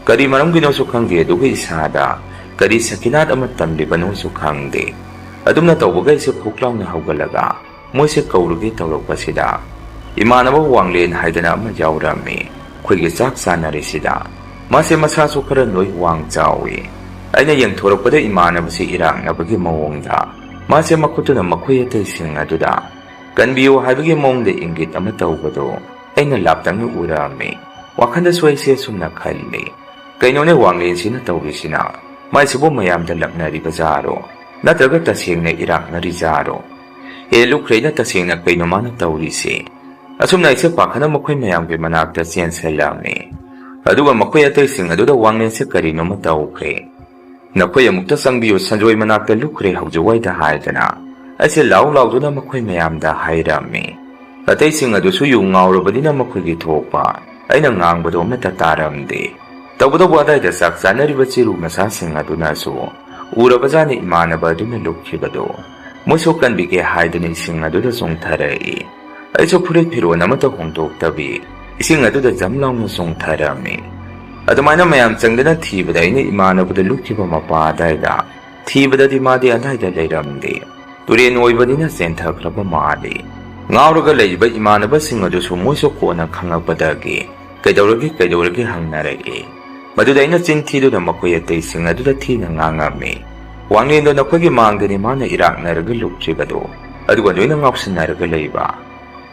ꯀꯔꯤ ꯃꯔꯝꯒꯤꯅꯣꯁꯨ ꯈꯪꯗꯦ, ꯑꯗꯨꯒ ꯏꯁꯥꯗ ꯀꯔꯤ ꯁꯀꯤꯅꯥꯠ ꯑꯃ ꯇꯝꯂꯤꯕꯅꯣꯁꯨ ꯈꯪꯗꯦ꯫ ꯑꯗꯨꯝꯅ ꯇꯧꯕꯒ ꯑꯩꯁꯦ ꯐꯨꯛ ꯂꯥꯎꯅ ꯍꯧꯒꯠꯂꯒ ꯃꯣꯏꯁꯦ ꯀꯧꯔꯨꯒꯦ ꯇꯧꯔꯛꯄꯁꯤꯗ ꯏꯃꯥꯟꯅꯕ ꯋꯥꯡꯂꯦꯟ ꯍꯥꯏꯗꯅ ꯑꯃ ꯌꯥꯎꯔꯝꯃꯤ꯫ ꯑꯩꯈꯣꯏꯒꯤ ꯆꯥꯛ ꯆꯥꯅꯔꯤꯁꯤꯗ ꯃꯥꯁꯦ ꯃꯁꯥꯁꯨ ꯈꯔ ꯅꯣꯏ ꯋꯥꯡ ꯆꯥꯎꯏ꯫ ꯑꯩꯅ ꯌꯦꯡꯊꯣꯔꯛꯄꯗ ꯏꯃꯥꯟꯅꯕꯁꯤ ꯏꯔꯥꯛꯅꯕꯒꯤ ꯃꯑꯣꯡꯗ ꯃꯥꯁꯦ ꯃꯈꯨꯠꯇꯨꯅ ꯃꯈꯣꯏ ꯑꯇꯩꯁꯤꯡ ꯑꯗꯨꯗ ꯀꯟꯕꯤꯌꯨ ꯍꯥꯏꯕꯒꯤ ꯃꯑꯣꯡꯗ ꯏꯪꯒꯤꯠ ꯑꯃ ꯇꯧꯕꯗꯨ ꯑꯩꯅ ꯂꯥꯞꯇꯛꯅ ꯎꯔꯛꯑꯝꯃꯤ꯫ ꯋꯥꯈꯜꯗꯁꯨ ꯑꯩꯁꯦ ꯑꯁꯨꯝꯅ ꯈꯜꯂꯤ, "ꯀꯩꯅꯣꯅꯦ ꯋꯥꯡꯂꯦꯟꯁꯤꯅ ꯇꯧꯔꯤꯁꯤꯅ? ꯃꯥꯏꯁꯤꯕꯨ ꯃꯌꯥꯝꯗ ꯂꯛꯅꯔꯤꯕ ꯖꯥꯔꯣ? ꯅꯠꯇ꯭ꯔꯒ ꯇꯁꯦꯡꯅ ꯏꯔꯥꯛꯅꯔꯤ ꯖꯥꯔꯣ? ꯑꯦ ꯂꯨꯈ꯭ꯔꯦꯅ ꯇꯁꯦꯡꯅ ꯀꯩꯅꯣ ꯃꯥꯅ ꯇꯧꯔꯤꯁꯦ?" ꯑꯁꯨꯝꯅ ꯑꯩꯁꯦ ꯄꯥꯈꯠꯅ ꯃꯈꯣꯏ ꯃꯌꯥꯝꯒꯤ ꯃꯅꯥꯛꯇ ꯆꯦꯟꯁꯤꯜꯂꯝꯃꯤ꯫ ꯑꯗꯨꯒ ꯃꯈꯣꯏ ꯑꯇꯩꯁꯤꯡ ꯑꯗꯨꯗ ꯋꯥꯡꯂꯦꯟꯁꯦ ꯀꯔꯤꯅꯣꯃ ꯇꯧꯈ꯭ꯔꯦ꯫ "ꯅꯈꯣꯏ ꯑꯃꯨꯛꯇ ꯆꯪꯕꯤꯌꯨ, ꯁꯟꯖꯣꯏ ꯃꯅꯥꯛꯇ ꯂꯨꯞꯈ꯭ꯔꯦ ꯍꯧꯖꯤꯛꯋꯥꯏꯗ" ꯍꯥꯏꯗꯅ ꯑꯩꯁꯦ ꯂꯥꯎ ꯂꯥꯎꯗꯨꯅ ꯃꯈꯣꯏ ꯃꯌꯥꯝꯗ ꯍꯥꯏꯔꯝꯃꯤ꯫ ꯑꯇꯩꯁꯤꯡ ꯑꯗꯨꯁꯨ ꯌꯨ ꯉꯥꯎꯔꯕꯅꯤꯅ ꯃꯈꯣꯏꯒꯤ ꯊꯣꯛꯄ ꯑꯩꯅ ꯉꯥꯡꯕꯗꯣ ꯑꯃꯠꯇ ꯇꯥꯔꯝꯗꯦ꯫ ꯇꯧꯕꯇꯕꯨ ꯑꯗꯥꯏꯗ ꯆꯥꯛ ꯆꯥꯅꯔꯤꯕ ꯆꯤꯔꯨ ꯃꯆꯥꯁꯤꯡ ꯑꯗꯨꯅꯁꯨ ꯎꯔꯕꯖꯥꯠꯅꯤ ꯏꯃꯥꯟꯅꯕ ꯑꯗꯨꯅ ꯂꯨꯞꯈꯤꯕꯗꯣ꯫ ꯃꯣꯏꯁꯨ ꯀꯟꯕꯤꯒꯦ ꯍꯥꯏꯗꯨꯅ ꯏꯁꯤꯡ ꯑꯗꯨꯗ ꯆꯣꯡꯊꯔꯛꯏ꯫ ꯑꯩꯁꯨ ꯐꯨꯔꯤꯠ ꯐꯤꯔꯣꯜ ꯑꯃꯠꯇ ꯍꯣꯡꯗꯣꯛꯇꯕꯤ ꯏꯁꯤꯡ ꯑꯗꯨꯗ ꯖꯝ ꯂꯥꯎꯅ ꯆꯣꯡꯊꯔꯝꯃꯤ꯫ ꯑꯗꯨꯃꯥꯏꯅ ꯃꯌꯥꯝ ꯆꯪꯗꯅ ꯊꯤꯕꯗ ꯑꯩꯅ ꯏꯃꯥꯟꯅꯕꯗ ꯂꯨꯞꯈꯤꯕ ꯃꯄꯥ ꯑꯗꯥꯏꯗ ꯊꯤꯕꯗꯗꯤ ꯃꯥꯗꯤ ꯑꯗꯥꯏꯗ ꯂꯩꯔꯝꯗꯦ꯫ ꯇꯨꯔꯦꯟ ꯑꯣꯏꯕꯅꯤꯅ ꯆꯦꯟꯊꯈ꯭ꯔꯕ ꯃꯥꯜꯂꯤ꯫ ꯉꯥꯎꯔꯒ ꯂꯩꯔꯤꯕ ꯏꯃꯥꯟꯅꯕꯁꯤꯡ ꯑꯗꯨꯁꯨ ꯃꯣꯏꯁꯨ ꯀꯣꯟꯅ ꯈꯪꯉꯛꯄꯗꯒꯤ "ꯀꯩꯗꯧꯔꯒꯦ, ꯀꯩꯗꯧꯔꯒꯦ?" ꯍꯪꯅꯔꯛꯏ꯫ ꯃꯗꯨꯗ ꯑꯩꯅ ꯆꯤꯟ ꯊꯤꯗꯨꯅ ꯃꯈꯣꯏ ꯑꯇꯩꯁꯤꯡ ꯑꯗꯨꯗ ꯊꯤꯅ ꯉꯥꯡꯉꯝꯃꯤ꯫ "ꯋꯥꯡꯂꯦꯟꯗꯣ ꯅꯈꯣꯏꯒꯤ ꯃꯥꯡꯗꯅꯤ ꯃꯥꯅ ꯏꯔꯥꯛꯅꯔꯒ ꯂꯨꯞꯇ꯭ꯔꯤꯕꯗꯣ, ꯑꯗꯨꯒ ꯂꯣꯏꯅ ꯉꯥꯎꯁꯤꯟꯅꯔꯒ ꯂꯩꯕ꯫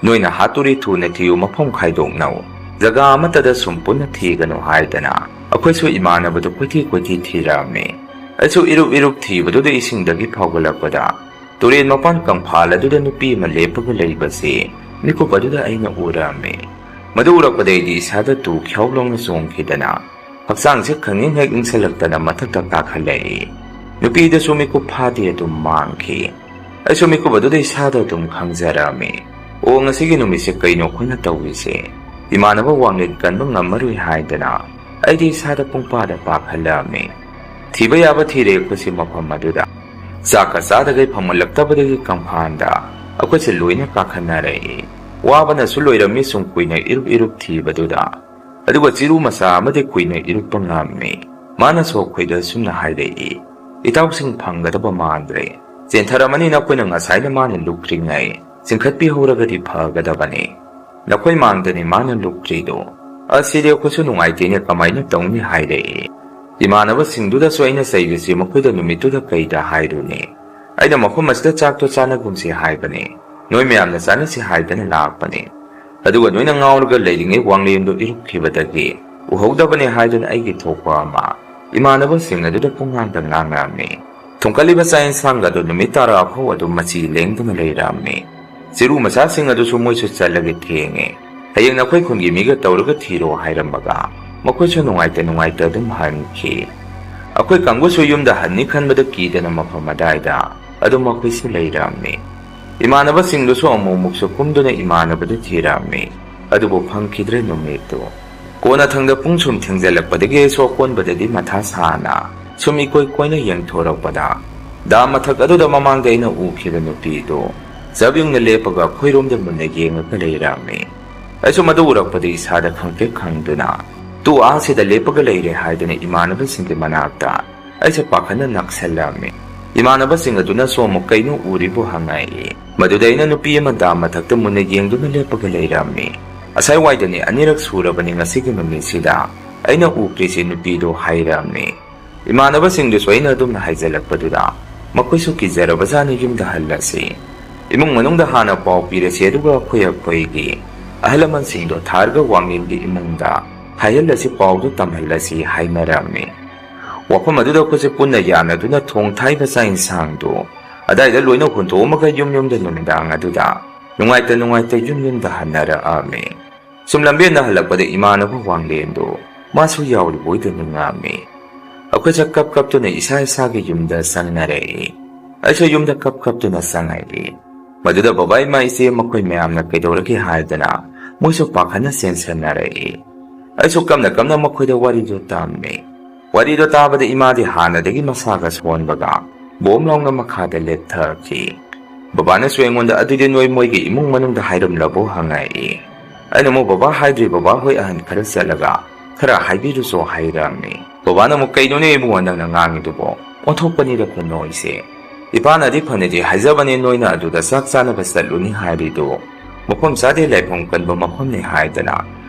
ꯅꯣꯏꯅ ꯍꯥꯠꯇꯣꯔꯤ, ꯊꯨꯅ ꯊꯤꯌꯨ, ꯃꯐꯝ ꯈꯥꯏꯗꯣꯛꯅꯧ, ꯖꯒꯥ ꯑꯃꯠꯇꯗ ꯁꯨꯝ ꯄꯨꯟꯅ ꯊꯤꯒꯅꯨ" ꯍꯥꯏꯗꯅ ꯑꯩꯈꯣꯏꯁꯨ ꯏꯃꯥꯟꯅꯕꯗꯨ ꯀꯣꯏꯊꯤ ꯀꯣꯏꯊꯤ ꯊꯤꯔꯛꯑꯝꯃꯤ꯫ ꯑꯩꯁꯨ ꯏꯔꯨꯞ ꯏꯔꯨꯞ ꯊꯤꯕꯗꯨꯗ ꯏꯁꯤꯡꯗꯒꯤ ꯐꯥꯎꯒꯠꯂꯛꯄꯗ ꯇꯨꯔꯦꯟ ꯃꯄꯥꯟ ꯀꯪꯐꯥꯜ ꯑꯗꯨꯗ ꯅꯨꯄꯤ ꯑꯃ ꯂꯦꯞꯄꯒ ꯂꯩꯕꯁꯤ ꯃꯤꯀꯨꯞ ꯑꯗꯨꯗ ꯑꯩꯅ ꯎꯔꯝꯃꯤ꯫ ꯃꯗꯨ ꯎꯔꯛꯄꯗꯩꯗꯤ ꯏꯁꯥꯗ ꯇꯨ ꯈ꯭ꯌꯥꯎ ꯂꯥꯎꯅ ꯆꯣꯡꯈꯤꯗꯅ ꯍꯛꯆꯥꯡꯁꯦ ꯈꯪꯏꯪ ꯍꯦꯛ ꯏꯪꯁꯜꯂꯛꯇꯅ ꯃꯊꯛꯇ ꯀꯥꯈꯠꯂꯛꯏ꯫ ꯅꯨꯄꯤꯗꯁꯨ ꯃꯤꯀꯨꯞ ꯐꯥꯗꯦ, ꯑꯗꯨꯝ ꯃꯥꯡꯈꯤ꯫ ꯑꯩꯁꯨ ꯃꯤꯀꯨꯞ ꯑꯗꯨꯗ ꯏꯁꯥꯗ ꯑꯗꯨꯝ ꯈꯪꯖꯔꯝꯃꯤ꯫ ꯑꯣ, ꯉꯁꯤꯒꯤ ꯅꯨꯃꯤꯠꯁꯦ ꯀꯩꯅꯣ ꯑꯩꯈꯣꯏꯅ ꯇꯧꯔꯤꯁꯦ? ꯏꯃꯥꯟꯅꯕ ꯋꯥꯡꯂꯦꯟ ꯀꯟꯕ ꯉꯝꯃꯔꯣꯏ ꯍꯥꯏꯗꯅ ꯑꯩꯗꯤ ꯏꯁꯥꯗ ꯄꯨꯡꯄꯥꯗ ꯄꯥꯈꯠꯂꯛꯑꯝꯃꯤ꯫ ꯊꯤꯕ ꯌꯥꯕ ꯊꯤꯔꯦ ꯑꯩꯈꯣꯏꯁꯦ ꯃꯐꯝ ꯑꯗꯨꯗ꯫ ꯆꯥꯛꯀ ꯆꯥꯗꯈꯩ ꯐꯝꯍꯜꯂꯛꯇꯕꯗꯒꯤ ꯀꯪꯐꯥꯟꯗ ꯑꯩꯈꯣꯏꯁꯦ ꯂꯣꯏꯅ ꯀꯥꯈꯠꯅꯔꯛꯏ꯫ ꯋꯥꯕꯅꯁꯨ ꯂꯣꯏꯔꯝꯃꯤ ꯁꯨꯝ ꯀꯨꯏꯅ ꯏꯔꯨꯞ ꯏꯔꯨꯞ ꯊꯤꯕꯗꯨꯗ꯫ ꯑꯗꯨꯒ ꯆꯤꯔꯨ ꯃꯆꯥ ꯑꯃꯗꯤ ꯀꯨꯏꯅ ꯏꯔꯨꯞꯄ ꯉꯝꯃꯤ꯫ ꯃꯥꯅꯁꯨ ꯑꯩꯈꯣꯏꯗ ꯁꯨꯝꯅ ꯍꯥꯏꯔꯛꯏ, "ꯏꯇꯥꯎꯁꯤꯡ ꯐꯪꯒꯗꯕ ꯃꯥꯟꯗ꯭ꯔꯦ꯫ ꯆꯦꯟꯊꯔꯝꯃꯅꯤ, ꯅꯈꯣꯏꯅ ꯉꯁꯥꯏꯅ ꯃꯥꯅ ꯂꯨꯞꯇ꯭ꯔꯤꯉꯩ ꯆꯤꯡꯈꯠꯄꯤꯍꯧꯔꯒꯗꯤ ꯐꯒꯗꯕꯅꯤ꯫ ꯅꯈꯣꯏ ꯃꯥꯡꯗꯅꯤ ꯃꯥꯅ ꯂꯨꯞꯇ꯭ꯔꯤꯗꯣ꯫ ꯑꯁꯤꯗꯤ ꯑꯩꯈꯣꯏꯁꯨ ꯅꯨꯡꯉꯥꯏꯇꯦꯅꯦ, ꯀꯃꯥꯏꯅ ꯇꯧꯅꯤ?" ꯍꯥꯏꯔꯛꯏ꯫ ꯏꯃꯥꯟꯅꯕꯁꯤꯡꯗꯨꯗꯁꯨ ꯑꯩꯅ ꯆꯩꯕꯁꯤ ꯃꯈꯣꯏꯗ ꯅꯨꯃꯤꯠꯇꯨꯗ ꯀꯩꯗ ꯍꯥꯏꯔꯨꯅꯤ? ꯑꯩꯅ ꯃꯐꯝ ꯑꯁꯤꯗ ꯆꯥꯛꯇꯣ ꯆꯥꯅꯒꯨꯝꯁꯤ ꯍꯥꯏꯕꯅꯤ꯫ ꯅꯣꯏ ꯃꯌꯥꯝꯅ ꯆꯥꯅꯁꯤ ꯍꯥꯏꯗꯅ ꯂꯥꯛꯄꯅꯤ꯫ ꯑꯗꯨꯒ ꯅꯣꯏꯅ ꯉꯥꯎꯔꯒ ꯂꯩꯔꯤꯉꯩ ꯋꯥꯡꯂꯦꯟꯗꯣ ꯏꯔꯨꯞꯈꯤꯕꯗꯒꯤ ꯎꯍꯧꯗꯕꯅꯤ ꯍꯥꯏꯗꯨꯅ ꯑꯩꯒꯤ ꯊꯣꯛꯄ ꯑꯃ ꯏꯃꯥꯟꯅꯕꯁꯤꯡ ꯑꯗꯨꯗ ꯄꯨꯡꯉꯥꯡꯗ ꯉꯥꯡꯉꯛꯑꯝꯃꯤ꯫ ꯊꯣꯡꯀꯠꯂꯤꯕ ꯆꯥꯛ ꯌꯦꯟꯁꯥꯡ ꯑꯗꯨ ꯅꯨꯃꯤꯠ ꯇꯥꯔꯛꯑꯐꯥꯎ ꯑꯗꯨꯝ ꯃꯆꯤ ꯂꯦꯡꯗꯅ ꯂꯩꯔꯛꯑꯝꯃꯤ꯫ ꯆꯤꯔꯨ ꯃꯆꯥꯁꯤꯡ ꯑꯗꯨꯁꯨ ꯃꯣꯏꯁꯨ ꯆꯠꯂꯒꯦ, ꯊꯦꯡꯉꯦ, ꯍꯌꯦꯡ ꯅꯈꯣꯏ ꯈꯨꯟꯒꯤ ꯃꯤꯒ ꯇꯧꯔꯒ ꯊꯤꯔꯣ ꯍꯥꯏꯔꯝꯃꯒ ꯃꯈꯣꯏꯁꯨ ꯅꯨꯡꯉꯥꯏꯇ ꯅꯨꯡꯉꯥꯏꯇ ꯑꯗꯨꯝ ꯍꯟꯈꯤ꯫ ꯑꯩꯈꯣꯏ ꯀꯥꯡꯕꯨꯁꯨ ꯌꯨꯝꯗ ꯍꯟꯅꯤ ꯈꯟꯕꯗ ꯀꯤꯗꯅ ꯃꯐꯝ ꯑꯗꯥꯏꯗ ꯑꯗꯨꯝ ꯃꯈꯣꯏꯁꯨ ꯂꯩꯔꯝꯃꯤ꯫ ꯏꯃꯥꯟꯅꯕꯁꯤꯡꯗꯨꯁꯨ ꯑꯃꯨꯛ ꯑꯃꯨꯛꯁꯨ ꯀꯨꯝꯗꯨꯅ ꯏꯃꯥꯟꯅꯕꯗꯨ ꯊꯤꯔꯝꯃꯤ, ꯑꯗꯨꯕꯨ ꯐꯪꯈꯤꯗ꯭ꯔꯦ ꯅꯨꯃꯤꯠꯇꯨ꯫ ꯀꯣꯟꯅꯊꯪꯗ ꯄꯨꯡ ꯁꯨꯝ ꯊꯦꯡꯖꯜꯂꯛꯄꯗꯒꯤ ꯑꯩꯁꯨ ꯑꯀꯣꯟꯕꯗꯗꯤ ꯃꯊꯥ ꯁꯥꯅ ꯁꯨꯝ ꯏꯀꯣꯏ ꯀꯣꯏꯅ ꯌꯦꯡꯊꯣꯔꯛꯄꯗ, ꯗꯥꯝ ꯃꯊꯛ ꯑꯗꯨꯗ ꯃꯃꯥꯡꯗ ꯑꯩꯅ ꯎꯈꯤꯕ ꯅꯨꯄꯤꯗꯨ ꯆꯞ ꯌꯨꯡꯅ ꯂꯦꯞꯄꯒ ꯑꯩꯈꯣꯏꯔꯣꯝꯗ ꯃꯨꯟꯅ ꯌꯦꯡꯉꯒ ꯂꯩꯔꯝꯃꯤ꯫ ꯑꯩꯁꯨ ꯃꯗꯨ ꯎꯔꯛꯄꯗ ꯏꯁꯥꯗ ꯈꯪꯇꯦꯛ ꯈꯪꯗꯨꯅ, "ꯇꯨ ꯑꯥꯁꯤꯗ ꯂꯦꯞꯄꯒ ꯂꯩꯔꯦ" ꯍꯥꯏꯗꯨꯅ ꯏꯃꯥꯟꯅꯕꯁꯤꯡꯒꯤ ꯃꯅꯥꯛꯇ ꯑꯩꯁꯦ ꯄꯥꯈꯠꯅ ꯅꯛꯁꯜꯂꯝꯃꯤ꯫ ꯏꯃꯥꯟꯅꯕꯁꯤꯡ ꯑꯗꯨꯅꯁꯨ ꯑꯃꯨꯛ "ꯀꯩꯅꯣ ꯎꯔꯤꯕꯨ?" ꯍꯪꯉꯛꯏ꯫ ꯃꯗꯨꯗ ꯑꯩꯅ ꯅꯨꯄꯤ ꯑꯃ ꯗꯥꯝ ꯃꯊꯛꯇ ꯃꯨꯟꯅ ꯌꯦꯡꯗꯨꯅ ꯂꯦꯞꯄꯒ ꯂꯩꯔꯝꯃꯤ꯫ "ꯑꯁꯥꯏ ꯋꯥꯏꯗꯅꯤ, ꯑꯅꯤꯔꯛ ꯁꯨꯔꯕꯅꯤ ꯉꯁꯤꯒꯤ ꯅꯨꯃꯤꯠꯁꯤꯗ ꯑꯩꯅ ꯎꯈ꯭ꯔꯤꯁꯤ" ꯅꯨꯄꯤꯗꯣ ꯍꯥꯏꯔꯝꯃꯤ꯫ ꯏꯃꯥꯟꯅꯕꯁꯤꯡꯗꯨꯁꯨ ꯑꯩꯅ ꯑꯗꯨꯝꯅ ꯍꯥꯏꯖꯜꯂꯛꯄꯗꯨꯗ ꯃꯈꯣꯏꯁꯨ ꯀꯤꯖꯔꯕꯖꯥꯠꯅꯤ, "ꯌꯨꯝꯗ ꯍꯜꯂꯁꯤ, ꯏꯃꯨꯡ ꯃꯅꯨꯡꯗ ꯍꯥꯟꯅ ꯄꯥꯎ ꯄꯤꯔꯁꯤ, ꯑꯗꯨꯒ ꯑꯩꯈꯣꯏ ꯑꯩꯈꯣꯏꯒꯤ ꯑꯍꯜ ꯂꯃꯟꯁꯤꯡꯗꯣ ꯊꯥꯔꯒ ꯋꯥꯡꯂꯦꯟꯒꯤ ꯏꯃꯨꯡꯗ ꯍꯥꯏꯍꯜꯂꯁꯤ, ꯄꯥꯎꯗꯨ ꯇꯝꯍꯜꯂꯁꯤ" ꯍꯥꯏꯅꯔꯝꯃꯤ꯫ ꯋꯥꯐꯝ ꯑꯗꯨꯗ ꯑꯩꯈꯣꯏꯁꯦ ꯄꯨꯟꯅ ꯌꯥꯅꯗꯨꯅ ꯊꯣꯡ ꯊꯥꯛꯏꯕ ꯆꯥꯛ ꯏꯟꯁꯥꯡꯗꯨ ꯑꯗꯥꯏꯗ ꯂꯣꯏꯅ ꯍꯨꯟꯗꯣꯛꯑꯝꯃꯒ ꯌꯨꯝ ꯌꯨꯝꯗ ꯅꯨꯃꯤꯗꯥꯡ ꯑꯗꯨꯗ ꯅꯨꯡꯉꯥꯏꯇ ꯅꯨꯡꯉꯥꯏꯇ ꯌꯨꯝ ꯌꯨꯝꯗ ꯍꯟꯅꯔꯛꯑꯝꯃꯤ꯫ ꯁꯨꯝ ꯂꯝꯕꯦꯟꯗ ꯍꯜꯂꯛꯄꯗ ꯏꯃꯥꯟꯅꯕ ꯋꯥꯡꯂꯦꯟꯗꯨ ꯃꯥꯁꯨ ꯌꯥꯎꯔꯤꯕꯣꯏꯗ ꯅꯤꯡꯉꯝꯃꯤ꯫ ꯑꯩꯈꯣꯏꯁꯦ ꯀꯞ ꯀꯞꯇꯨꯅ ꯏꯁꯥ ꯏꯁꯥꯒꯤ ꯌꯨꯝꯗ ꯆꯪꯅꯔꯛꯏ꯫ ꯑꯩꯁꯨ ꯌꯨꯝꯗ ꯀꯞ ꯀꯞꯇꯨꯅ ꯆꯪꯉꯛꯏ꯫ ꯃꯗꯨꯗ ꯕꯕꯥ, ꯏꯃꯥ, ꯏꯆꯦ ꯃꯈꯣꯏ ꯃꯌꯥꯝꯅ ꯀꯩꯗꯧꯔꯒꯦ ꯍꯥꯏꯗꯅ ꯃꯣꯏꯁꯨ ꯄꯥꯈꯠꯅ ꯆꯦꯟꯁꯟꯅꯔꯛꯏ꯫ ꯑꯩꯁꯨ ꯀꯞꯅ ꯀꯞꯅ ꯃꯈꯣꯏꯗ ꯋꯥꯔꯤꯗꯨ ꯇꯝꯃꯤ꯫ ꯋꯥꯔꯤꯗꯣ ꯇꯥꯕꯗ ꯏꯃꯥꯗꯤ ꯍꯥꯟꯅꯗꯒꯤ ꯃꯁꯥꯒ ꯁꯣꯟꯕꯒ ꯕꯣꯝ ꯂꯥꯎꯅ ꯃꯈꯥꯗ ꯂꯦꯞꯊꯈꯤ꯫ ꯕꯕꯥꯅꯁꯨ ꯑꯩꯉꯣꯟꯗ, "ꯑꯗꯨꯗꯤ ꯅꯣꯏ ꯃꯣꯏꯒꯤ ꯏꯃꯨꯡ ꯃꯅꯨꯡꯗ ꯍꯥꯏꯔꯝꯂꯕꯣ?" ꯍꯪꯉꯛꯏ꯫ ꯑꯩꯅ ꯑꯃꯨꯛ, "ꯕꯕꯥ ꯍꯥꯏꯗ꯭ꯔꯤ, ꯕꯕꯥ ꯍꯣꯏ ꯑꯍꯟ ꯈꯔ ꯆꯠꯂꯒ ꯈꯔ ꯍꯥꯏꯕꯤꯔꯨꯆꯣ" ꯍꯥꯏꯔꯝꯃꯤ꯫ ꯕꯕꯥꯅ ꯑꯃꯨꯛ, "ꯀꯩꯅꯣꯅꯦ ꯏꯕꯨꯡꯉꯣ ꯅꯪꯅ ꯉꯥꯡꯉꯤꯗꯨꯕꯣ? ꯑꯣꯟꯊꯣꯛꯄꯅꯤꯗ ꯈꯨꯅꯣꯏꯁꯦ꯫ ꯏꯄꯥꯅꯗꯤ ꯐꯅꯗꯤ ꯍꯥꯏꯖꯕꯅꯦ ꯅꯣꯏꯅ ꯑꯗꯨꯗ ꯆꯥꯛ ꯆꯥꯅꯕ ꯆꯠꯂꯨꯅꯤ ꯍꯥꯏꯔꯤꯗꯨ꯫ ꯃꯐꯝ ꯆꯥꯗꯦ, ꯂꯥꯏꯐꯝ ꯀꯟꯕ ꯃꯐꯝꯅꯤ ꯍꯥꯏꯗꯅ꯫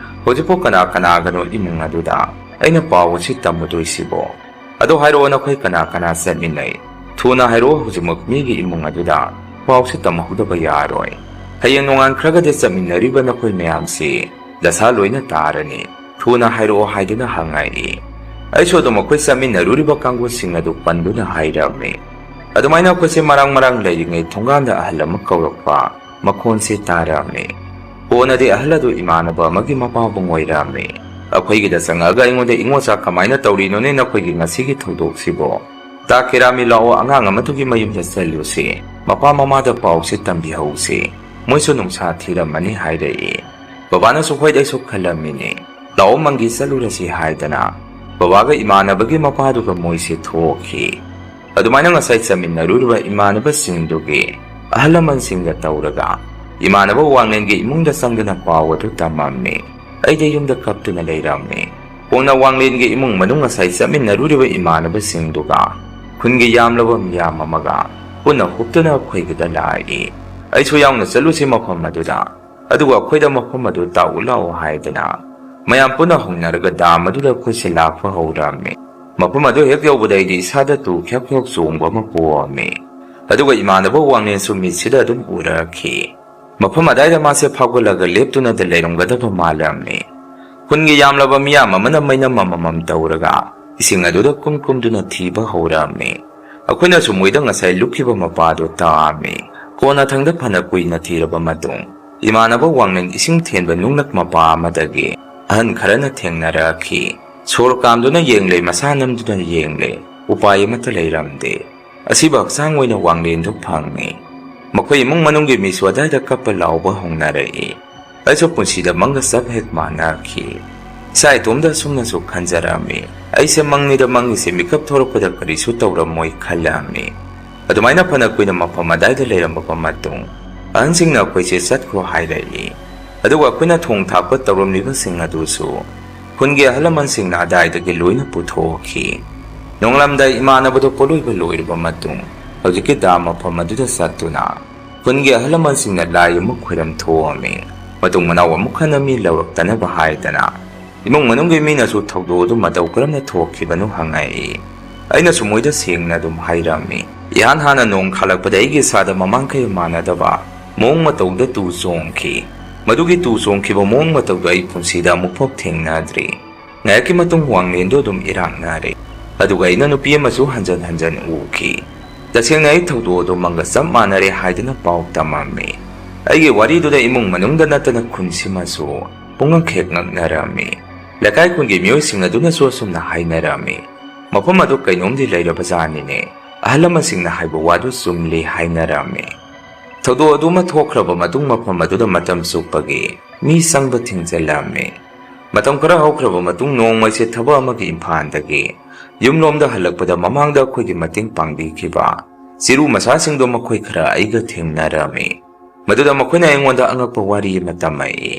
ꯍꯧꯖꯤꯛꯄꯨ ꯀꯅꯥ ꯀꯅꯥꯒꯅꯣ ꯏꯃꯨꯡ ꯑꯗꯨꯗ ꯑꯩꯅ ꯄꯥꯎ ꯑꯁꯤ ꯇꯝꯃꯨꯗꯣꯏꯁꯤꯕꯣ? ꯑꯗꯣ ꯍꯥꯏꯔꯛꯑꯣ, ꯅꯈꯣꯏ ꯀꯅꯥ ꯀꯅꯥ ꯆꯠꯃꯤꯟꯅꯩ? ꯊꯨꯅ ꯍꯥꯏꯔꯛꯑꯣ, ꯍꯧꯖꯤꯛꯃꯛ ꯃꯤꯒꯤ ꯏꯃꯨꯡ ꯑꯗꯨꯗ ꯄꯥꯎꯁꯤ ꯇꯝꯍꯧꯗꯕ ꯌꯥꯔꯣꯏ꯫ ꯍꯌꯦꯡ ꯅꯣꯡꯉꯥꯟꯈ꯭ꯔꯒꯗꯤ ꯆꯠꯃꯤꯟꯅꯔꯤꯕ ꯅꯈꯣꯏ ꯃꯌꯥꯝꯁꯤ ꯗꯁꯥ ꯂꯣꯏꯅ ꯇꯥꯔꯅꯤ꯫ ꯊꯨꯅ ꯍꯥꯏꯔꯛꯑꯣ" ꯍꯥꯏꯗꯨꯅ ꯍꯪꯉꯛꯏ꯫ ꯑꯩꯁꯨ ꯑꯗꯨꯝ ꯑꯩꯈꯣꯏ ꯆꯠꯃꯤꯟꯅꯔꯨꯔꯤꯕ ꯀꯥꯡꯕꯨꯁꯤꯡ ꯑꯗꯨ ꯄꯟꯗꯨꯅ ꯍꯥꯏꯔꯝꯃꯤ꯫ ꯑꯗꯨꯃꯥꯏꯅ ꯑꯩꯈꯣꯏꯁꯦ ꯃꯔꯥꯡ ꯃꯔꯥꯡ ꯂꯩꯔꯤꯉꯩ ꯊꯣꯡꯒꯥꯟꯗ ꯑꯍꯜ ꯑꯃ ꯀꯧꯔꯛꯄ ꯃꯈꯣꯟꯁꯤ ꯇꯥꯔꯝꯃꯤ꯫ ꯀꯣꯟꯅꯗꯤ ꯑꯍꯜ ꯑꯗꯨ ꯏꯃꯥꯟꯅꯕ ꯑꯃꯒꯤ ꯃꯄꯥꯕꯨꯡ ꯑꯣꯏꯔꯝꯃꯤ꯫ ꯑꯩꯈꯣꯏꯒꯤꯗ ꯆꯪꯉꯛꯑꯒ ꯑꯩꯉꯣꯟꯗ, "ꯏꯉꯣꯆꯥ, ꯀꯃꯥꯏꯅ ꯇꯧꯔꯤꯅꯣꯅꯦ ꯅꯈꯣꯏꯒꯤ ꯉꯁꯤꯒꯤ ꯊꯧꯗꯣꯛꯁꯤꯕꯣ? ꯇꯥ ꯀꯦꯔꯥꯃꯤ, ꯂꯥꯛꯑꯣ, ꯑꯉꯥꯡ ꯑꯃꯗꯨꯒꯤ ꯃꯌꯨꯝꯗ ꯆꯠꯂꯨꯁꯤ꯫ ꯃꯄꯥ ꯃꯃꯥꯗ ꯄꯥꯎꯁꯤ ꯇꯝꯕꯤꯍꯧꯁꯤ꯫ ꯃꯣꯏꯁꯨ ꯅꯨꯡꯁꯥ ꯊꯤꯔꯝꯃꯅꯤ" ꯍꯥꯏꯔꯛꯏ꯫ ꯕꯕꯥꯅꯁꯨ, "ꯍꯣꯏ, ꯑꯩꯁꯨ ꯈꯜꯂꯝꯃꯤꯅꯦ꯫ ꯂꯥꯛꯑꯣ ꯃꯪꯒꯤ, ꯆꯠꯂꯨꯔꯁꯤ" ꯍꯥꯏꯗꯅ ꯕꯕꯥꯒ ꯏꯃꯥꯟꯅꯕꯒꯤ ꯃꯄꯥꯗꯨꯒ ꯃꯣꯏꯁꯦ ꯊꯣꯛꯈꯤ꯫ ꯑꯗꯨꯃꯥꯏꯅ ꯉꯁꯥꯏ ꯆꯠꯃꯤꯟꯅꯔꯨꯔꯤꯕ ꯏꯃꯥꯟꯅꯕꯁꯤꯡꯗꯨꯒꯤ ꯑꯍꯜ ꯂꯃꯟꯁꯤꯡꯒ ꯇꯧꯔꯒ ꯏꯃꯥꯟꯅꯕ ꯋꯥꯡꯂꯦꯟꯒꯤ ꯏꯃꯨꯡꯗ ꯆꯪꯗꯨꯅ ꯄꯥꯎ ꯑꯗꯨ ꯇꯝꯃꯝꯃꯤ꯫ ꯑꯩꯗꯤ ꯌꯨꯝꯗ ꯀꯞꯇꯨꯅ ꯂꯩꯔꯝꯃꯤ꯫ ꯀꯣꯟꯅ ꯋꯥꯡꯂꯦꯟꯒꯤ ꯏꯃꯨꯡ ꯃꯅꯨꯡ ꯉꯁꯥꯏ ꯆꯠꯃꯤꯟꯅꯔꯨꯔꯤꯕ ꯏꯃꯥꯟꯅꯕꯁꯤꯡꯗꯨꯒ ꯈꯨꯟꯒꯤ ꯌꯥꯝꯂꯕ ꯃꯤꯌꯥꯝ ꯑꯃꯒ ꯄꯨꯟꯅ ꯍꯨꯞꯇꯨꯅ ꯑꯩꯈꯣꯏꯒꯤꯗ ꯂꯥꯛꯏ꯫ ꯑꯩꯁꯨ ꯌꯥꯎꯅ ꯆꯠꯂꯨꯁꯤ ꯃꯐꯝ ꯑꯗꯨꯗ꯫ ꯑꯗꯨꯒ ꯑꯩꯈꯣꯏꯗ ꯃꯐꯝ ꯑꯗꯨ ꯇꯥꯛꯎ ꯂꯥꯛꯑꯣ ꯍꯥꯏꯗꯅ ꯃꯌꯥꯝ ꯄꯨꯟꯅ ꯍꯧꯅꯔꯒ ꯗꯥꯝ ꯑꯗꯨꯗ ꯑꯩꯈꯣꯏꯁꯦ ꯂꯥꯛꯄ ꯍꯧꯔꯝꯃꯤ꯫ ꯃꯐꯝ ꯑꯗꯨ ꯍꯦꯛ ꯌꯧꯕꯗ ꯑꯩꯗꯤ ꯏꯁꯥꯗ ꯇꯨ ꯈ꯭ꯌꯥꯛ ꯈ꯭ꯌꯥꯛ ꯆꯣꯡꯕ ꯑꯃ ꯄꯣꯛꯑꯝꯃꯤ꯫ ꯑꯗꯨꯒ ꯏꯃꯥꯟꯅꯕ ꯋꯥꯡꯂꯦꯟꯁꯨ ꯃꯤꯠꯁꯤꯗ ꯑꯗꯨꯝ ꯎꯔꯛꯈꯤ꯫ ꯃꯐꯝ ꯑꯗꯥꯏꯗ ꯃꯥꯁꯦ ꯐꯥꯎꯒꯠꯂꯒ ꯂꯦꯞꯇꯨꯅꯗ ꯂꯩꯔꯝꯒꯗꯕ ꯃꯥꯜꯂꯝꯃꯤ꯫ ꯈꯨꯟꯒꯤ ꯌꯥꯝꯂꯕ ꯃꯤꯌꯥꯝ ꯑꯃꯅ ꯃꯩꯅꯝ ꯑꯃꯃꯝ ꯇꯧꯔꯒ ꯏꯁꯤꯡ ꯑꯗꯨꯗ ꯀꯨꯝ ꯀꯨꯝꯗꯨꯅ ꯊꯤꯕ ꯍꯧꯔꯝꯃꯤ꯫ ꯑꯩꯈꯣꯏꯅꯁꯨ ꯃꯣꯏꯗ ꯉꯁꯥꯏ ꯂꯨꯞꯈꯤꯕ ꯃꯄꯥꯗꯨ ꯇꯥꯛꯑꯝꯃꯤ꯫ ꯀꯣꯟꯅꯊꯪꯗ ꯐꯅ ꯀꯨꯏꯅ ꯊꯤꯔꯕ ꯃꯇꯨꯡ ꯏꯃꯥꯟꯅꯕ ꯋꯥꯡꯂꯦꯟ ꯏꯁꯤꯡ ꯊꯦꯟꯕ ꯅꯨꯡꯂꯛ ꯃꯄꯥ ꯑꯃꯗꯒꯤ ꯑꯍꯟ ꯈꯔꯅ ꯊꯦꯡꯅꯔꯛꯈꯤ꯫ ꯁꯣꯔ ꯀꯥꯝꯗꯨꯅ ꯌꯦꯡꯂꯦ, ꯃꯁꯥ ꯅꯝꯗꯨꯅ ꯌꯦꯡꯂꯦ, ꯎꯄꯥꯏ ꯑꯃꯠꯇ ꯂꯩꯔꯝꯗꯦ꯫ ꯑꯁꯤꯕꯨ ꯍꯛꯆꯥꯡ ꯑꯣꯏꯅ ꯋꯥꯡꯂꯦꯟꯗꯨ ꯐꯪꯉꯤ꯫ ꯃꯈꯣꯏ ꯏꯃꯨꯡ ꯃꯅꯨꯡꯒꯤ ꯃꯤꯁꯨ ꯑꯗꯥꯏꯗ ꯀꯞꯄ ꯂꯥꯎꯕ ꯍꯧꯅꯔꯛꯏ꯫ ꯑꯩꯁꯨ ꯄꯨꯟꯁꯤꯗ ꯃꯪꯒ ꯆꯞ ꯍꯦꯛ ꯃꯥꯟꯅꯈꯤ꯫ ꯏꯁꯥ ꯏꯇꯣꯝꯗ ꯑꯁꯨꯝꯅꯁꯨ ꯈꯟꯖꯔꯝꯃꯤ, "ꯑꯩꯁꯦ ꯃꯪꯅꯤꯗ ꯃꯪꯉꯤꯁꯦ, ꯃꯤꯀꯞ ꯊꯣꯔꯛꯄꯗ ꯀꯔꯤꯁꯨ ꯇꯧꯔꯝꯃꯣꯏ" ꯈꯜꯂꯝꯃꯤ꯫ ꯑꯗꯨꯃꯥꯏꯅ ꯐꯅ ꯀꯨꯏꯅ ꯃꯐꯝ ꯑꯗꯥꯏꯗ ꯂꯩꯔꯝꯃꯕ ꯃꯇꯨꯡ, ꯑꯍꯟꯁꯤꯡꯅ ꯑꯩꯈꯣꯏꯁꯦ ꯆꯠꯈ꯭ꯔꯣ ꯍꯥꯏꯔꯛꯏ꯫ ꯑꯗꯨꯒ ꯑꯩꯈꯣꯏꯅ ꯊꯣꯡ ꯊꯥꯛꯄ ꯇꯧꯔꯝꯂꯤꯕꯁꯤꯡ ꯑꯗꯨꯁꯨ ꯈꯨꯟꯒꯤ ꯑꯍꯜ ꯂꯃꯟꯁꯤꯡꯅ ꯑꯗꯥꯏꯗꯒꯤ ꯂꯣꯏꯅ ꯄꯨꯊꯣꯛꯈꯤ꯫ ꯅꯣꯡꯉꯥꯜꯂꯝꯗꯥꯏ ꯏꯃꯥꯟꯅꯕꯗꯣ ꯄꯣꯠꯂꯣꯏꯕ ꯂꯣꯏꯔꯕ ꯃꯇꯨꯡ, ꯍꯧꯖꯤꯛꯀꯤ ꯗꯥꯝ ꯃꯐꯝ ꯑꯗꯨꯗ ꯆꯠꯇꯨꯅ ꯈꯨꯟꯒꯤ ꯑꯍꯜ ꯂꯃꯟꯁꯤꯡꯅ ꯂꯥꯏ ꯑꯃ ꯈꯣꯏꯔꯝ ꯊꯣꯛꯑꯝꯃꯤ꯫ ꯃꯇꯨꯡ ꯃꯅꯥꯎ ꯑꯃꯨꯛ ꯍꯟꯅ ꯃꯤ ꯂꯧꯔꯛꯇꯅꯕ ꯍꯥꯏꯗꯅ ꯏꯃꯨꯡ ꯃꯅꯨꯡꯒꯤ ꯃꯤꯅꯁꯨ ꯊꯧꯗꯣꯛ ꯑꯗꯨ ꯃꯇꯧ ꯀꯔꯝꯅ ꯊꯣꯛꯈꯤꯕꯅꯣ ꯍꯪꯉꯛꯏ꯫ ꯑꯩꯅꯁꯨ ꯃꯣꯏꯗ ꯁꯦꯡꯅ ꯑꯗꯨꯝ ꯍꯥꯏꯔꯝꯃꯤ꯫ ꯏꯍꯥꯟ ꯍꯥꯟꯅ ꯅꯣꯡ ꯈꯥꯂꯛꯄꯗ ꯑꯩꯒꯤ ꯏꯁꯥꯗ ꯃꯃꯥꯡꯈꯩ ꯃꯥꯟꯅꯗꯕ ꯃꯑꯣꯡ ꯃꯇꯧꯗ ꯇꯨ ꯆꯣꯡꯈꯤ꯫ ꯃꯗꯨꯒꯤ ꯇꯨ ꯆꯣꯡꯈꯤꯕ ꯃꯑꯣꯡ ꯃꯇꯧꯗꯣ ꯑꯩ ꯄꯨꯟꯁꯤꯗ ꯑꯃꯨꯛꯐꯥꯎ ꯊꯦꯡꯅꯗ꯭ꯔꯤ꯫ ꯉꯥꯏꯍꯥꯛꯀꯤ ꯃꯇꯨꯡ ꯋꯥꯡꯂꯦꯟꯗꯣ ꯑꯗꯨꯝ ꯏꯔꯥꯛꯅꯔꯦ꯫ ꯑꯗꯨꯒ ꯑꯩꯅ ꯅꯨꯄꯤ ꯑꯃꯁꯨ ꯍꯟꯖꯟ ꯍꯟꯖꯟ ꯎꯈꯤ꯫ ꯇꯁꯦꯡꯅ ꯑꯩ ꯊꯧꯗꯣꯛ ꯑꯗꯨ ꯃꯪꯒ ꯆꯞ ꯃꯥꯟꯅꯔꯦ ꯍꯥꯏꯗꯨꯅ ꯄꯥꯎ ꯇꯝꯃꯝꯃꯤ꯫ ꯑꯩꯒꯤ ꯋꯥꯔꯤꯗꯨꯗ ꯏꯃꯨꯡ ꯃꯅꯨꯡꯗ ꯅꯠꯇꯅ ꯈꯨꯟꯁꯤꯃꯁꯨ ꯄꯨꯡꯉꯛ ꯍꯦꯛ ꯉꯛꯅꯔꯝꯃꯤ꯫ ꯂꯩꯀꯥꯏ ꯈꯨꯟꯒꯤ ꯃꯤꯑꯣꯏꯁꯤꯡ ꯑꯗꯨꯅꯁꯨ ꯑꯁꯨꯝꯅ ꯍꯥꯏꯅꯔꯝꯃꯤ, "ꯃꯐꯝ ꯑꯗꯨ ꯀꯩꯅꯣꯝꯗꯤ ꯂꯩꯔꯕꯖꯥꯠꯅꯤꯅꯦ, ꯑꯍꯜ ꯂꯃꯟꯁꯤꯡꯅ ꯍꯥꯏꯕ ꯋꯥꯗꯨ ꯆꯨꯝꯂꯤ" ꯍꯥꯏꯅꯔꯝꯃꯤ꯫ ꯊꯧꯗꯣꯛ ꯑꯗꯨꯃ ꯊꯣꯛꯈ꯭ꯔꯕ ꯃꯇꯨꯡ ꯃꯐꯝ ꯑꯗꯨꯗ ꯃꯇꯝ ꯆꯨꯞꯄꯒꯤ ꯃꯤ ꯆꯪꯕ ꯊꯤꯡꯖꯤꯜꯂꯝꯃꯤ꯫ ꯃꯇꯝ ꯈꯔ ꯍꯧꯈ꯭ꯔꯕ ꯃꯇꯨꯡ ꯅꯣꯡꯃꯩꯁꯦ ꯊꯕꯛ ꯑꯃꯒꯤ ꯏꯝꯐꯥꯜꯗꯒꯤ ꯌꯨꯝꯂꯣꯝꯗ ꯍꯜꯂꯛꯄꯗ ꯃꯃꯥꯡꯗ ꯑꯩꯈꯣꯏꯒꯤ ꯃꯇꯦꯡ ꯄꯥꯡꯕꯤꯈꯤꯕ ꯆꯤꯔꯨ ꯃꯆꯥꯁꯤꯡꯗꯣ ꯃꯈꯣꯏ ꯈꯔ ꯑꯩꯒ ꯊꯦꯡꯅꯔꯝꯃꯤ꯫ ꯃꯗꯨꯗ ꯃꯈꯣꯏꯅ ꯑꯩꯉꯣꯟꯗ ꯑꯉꯛꯄ ꯋꯥꯔꯤ ꯑꯃ ꯇꯝꯃꯛꯏ꯫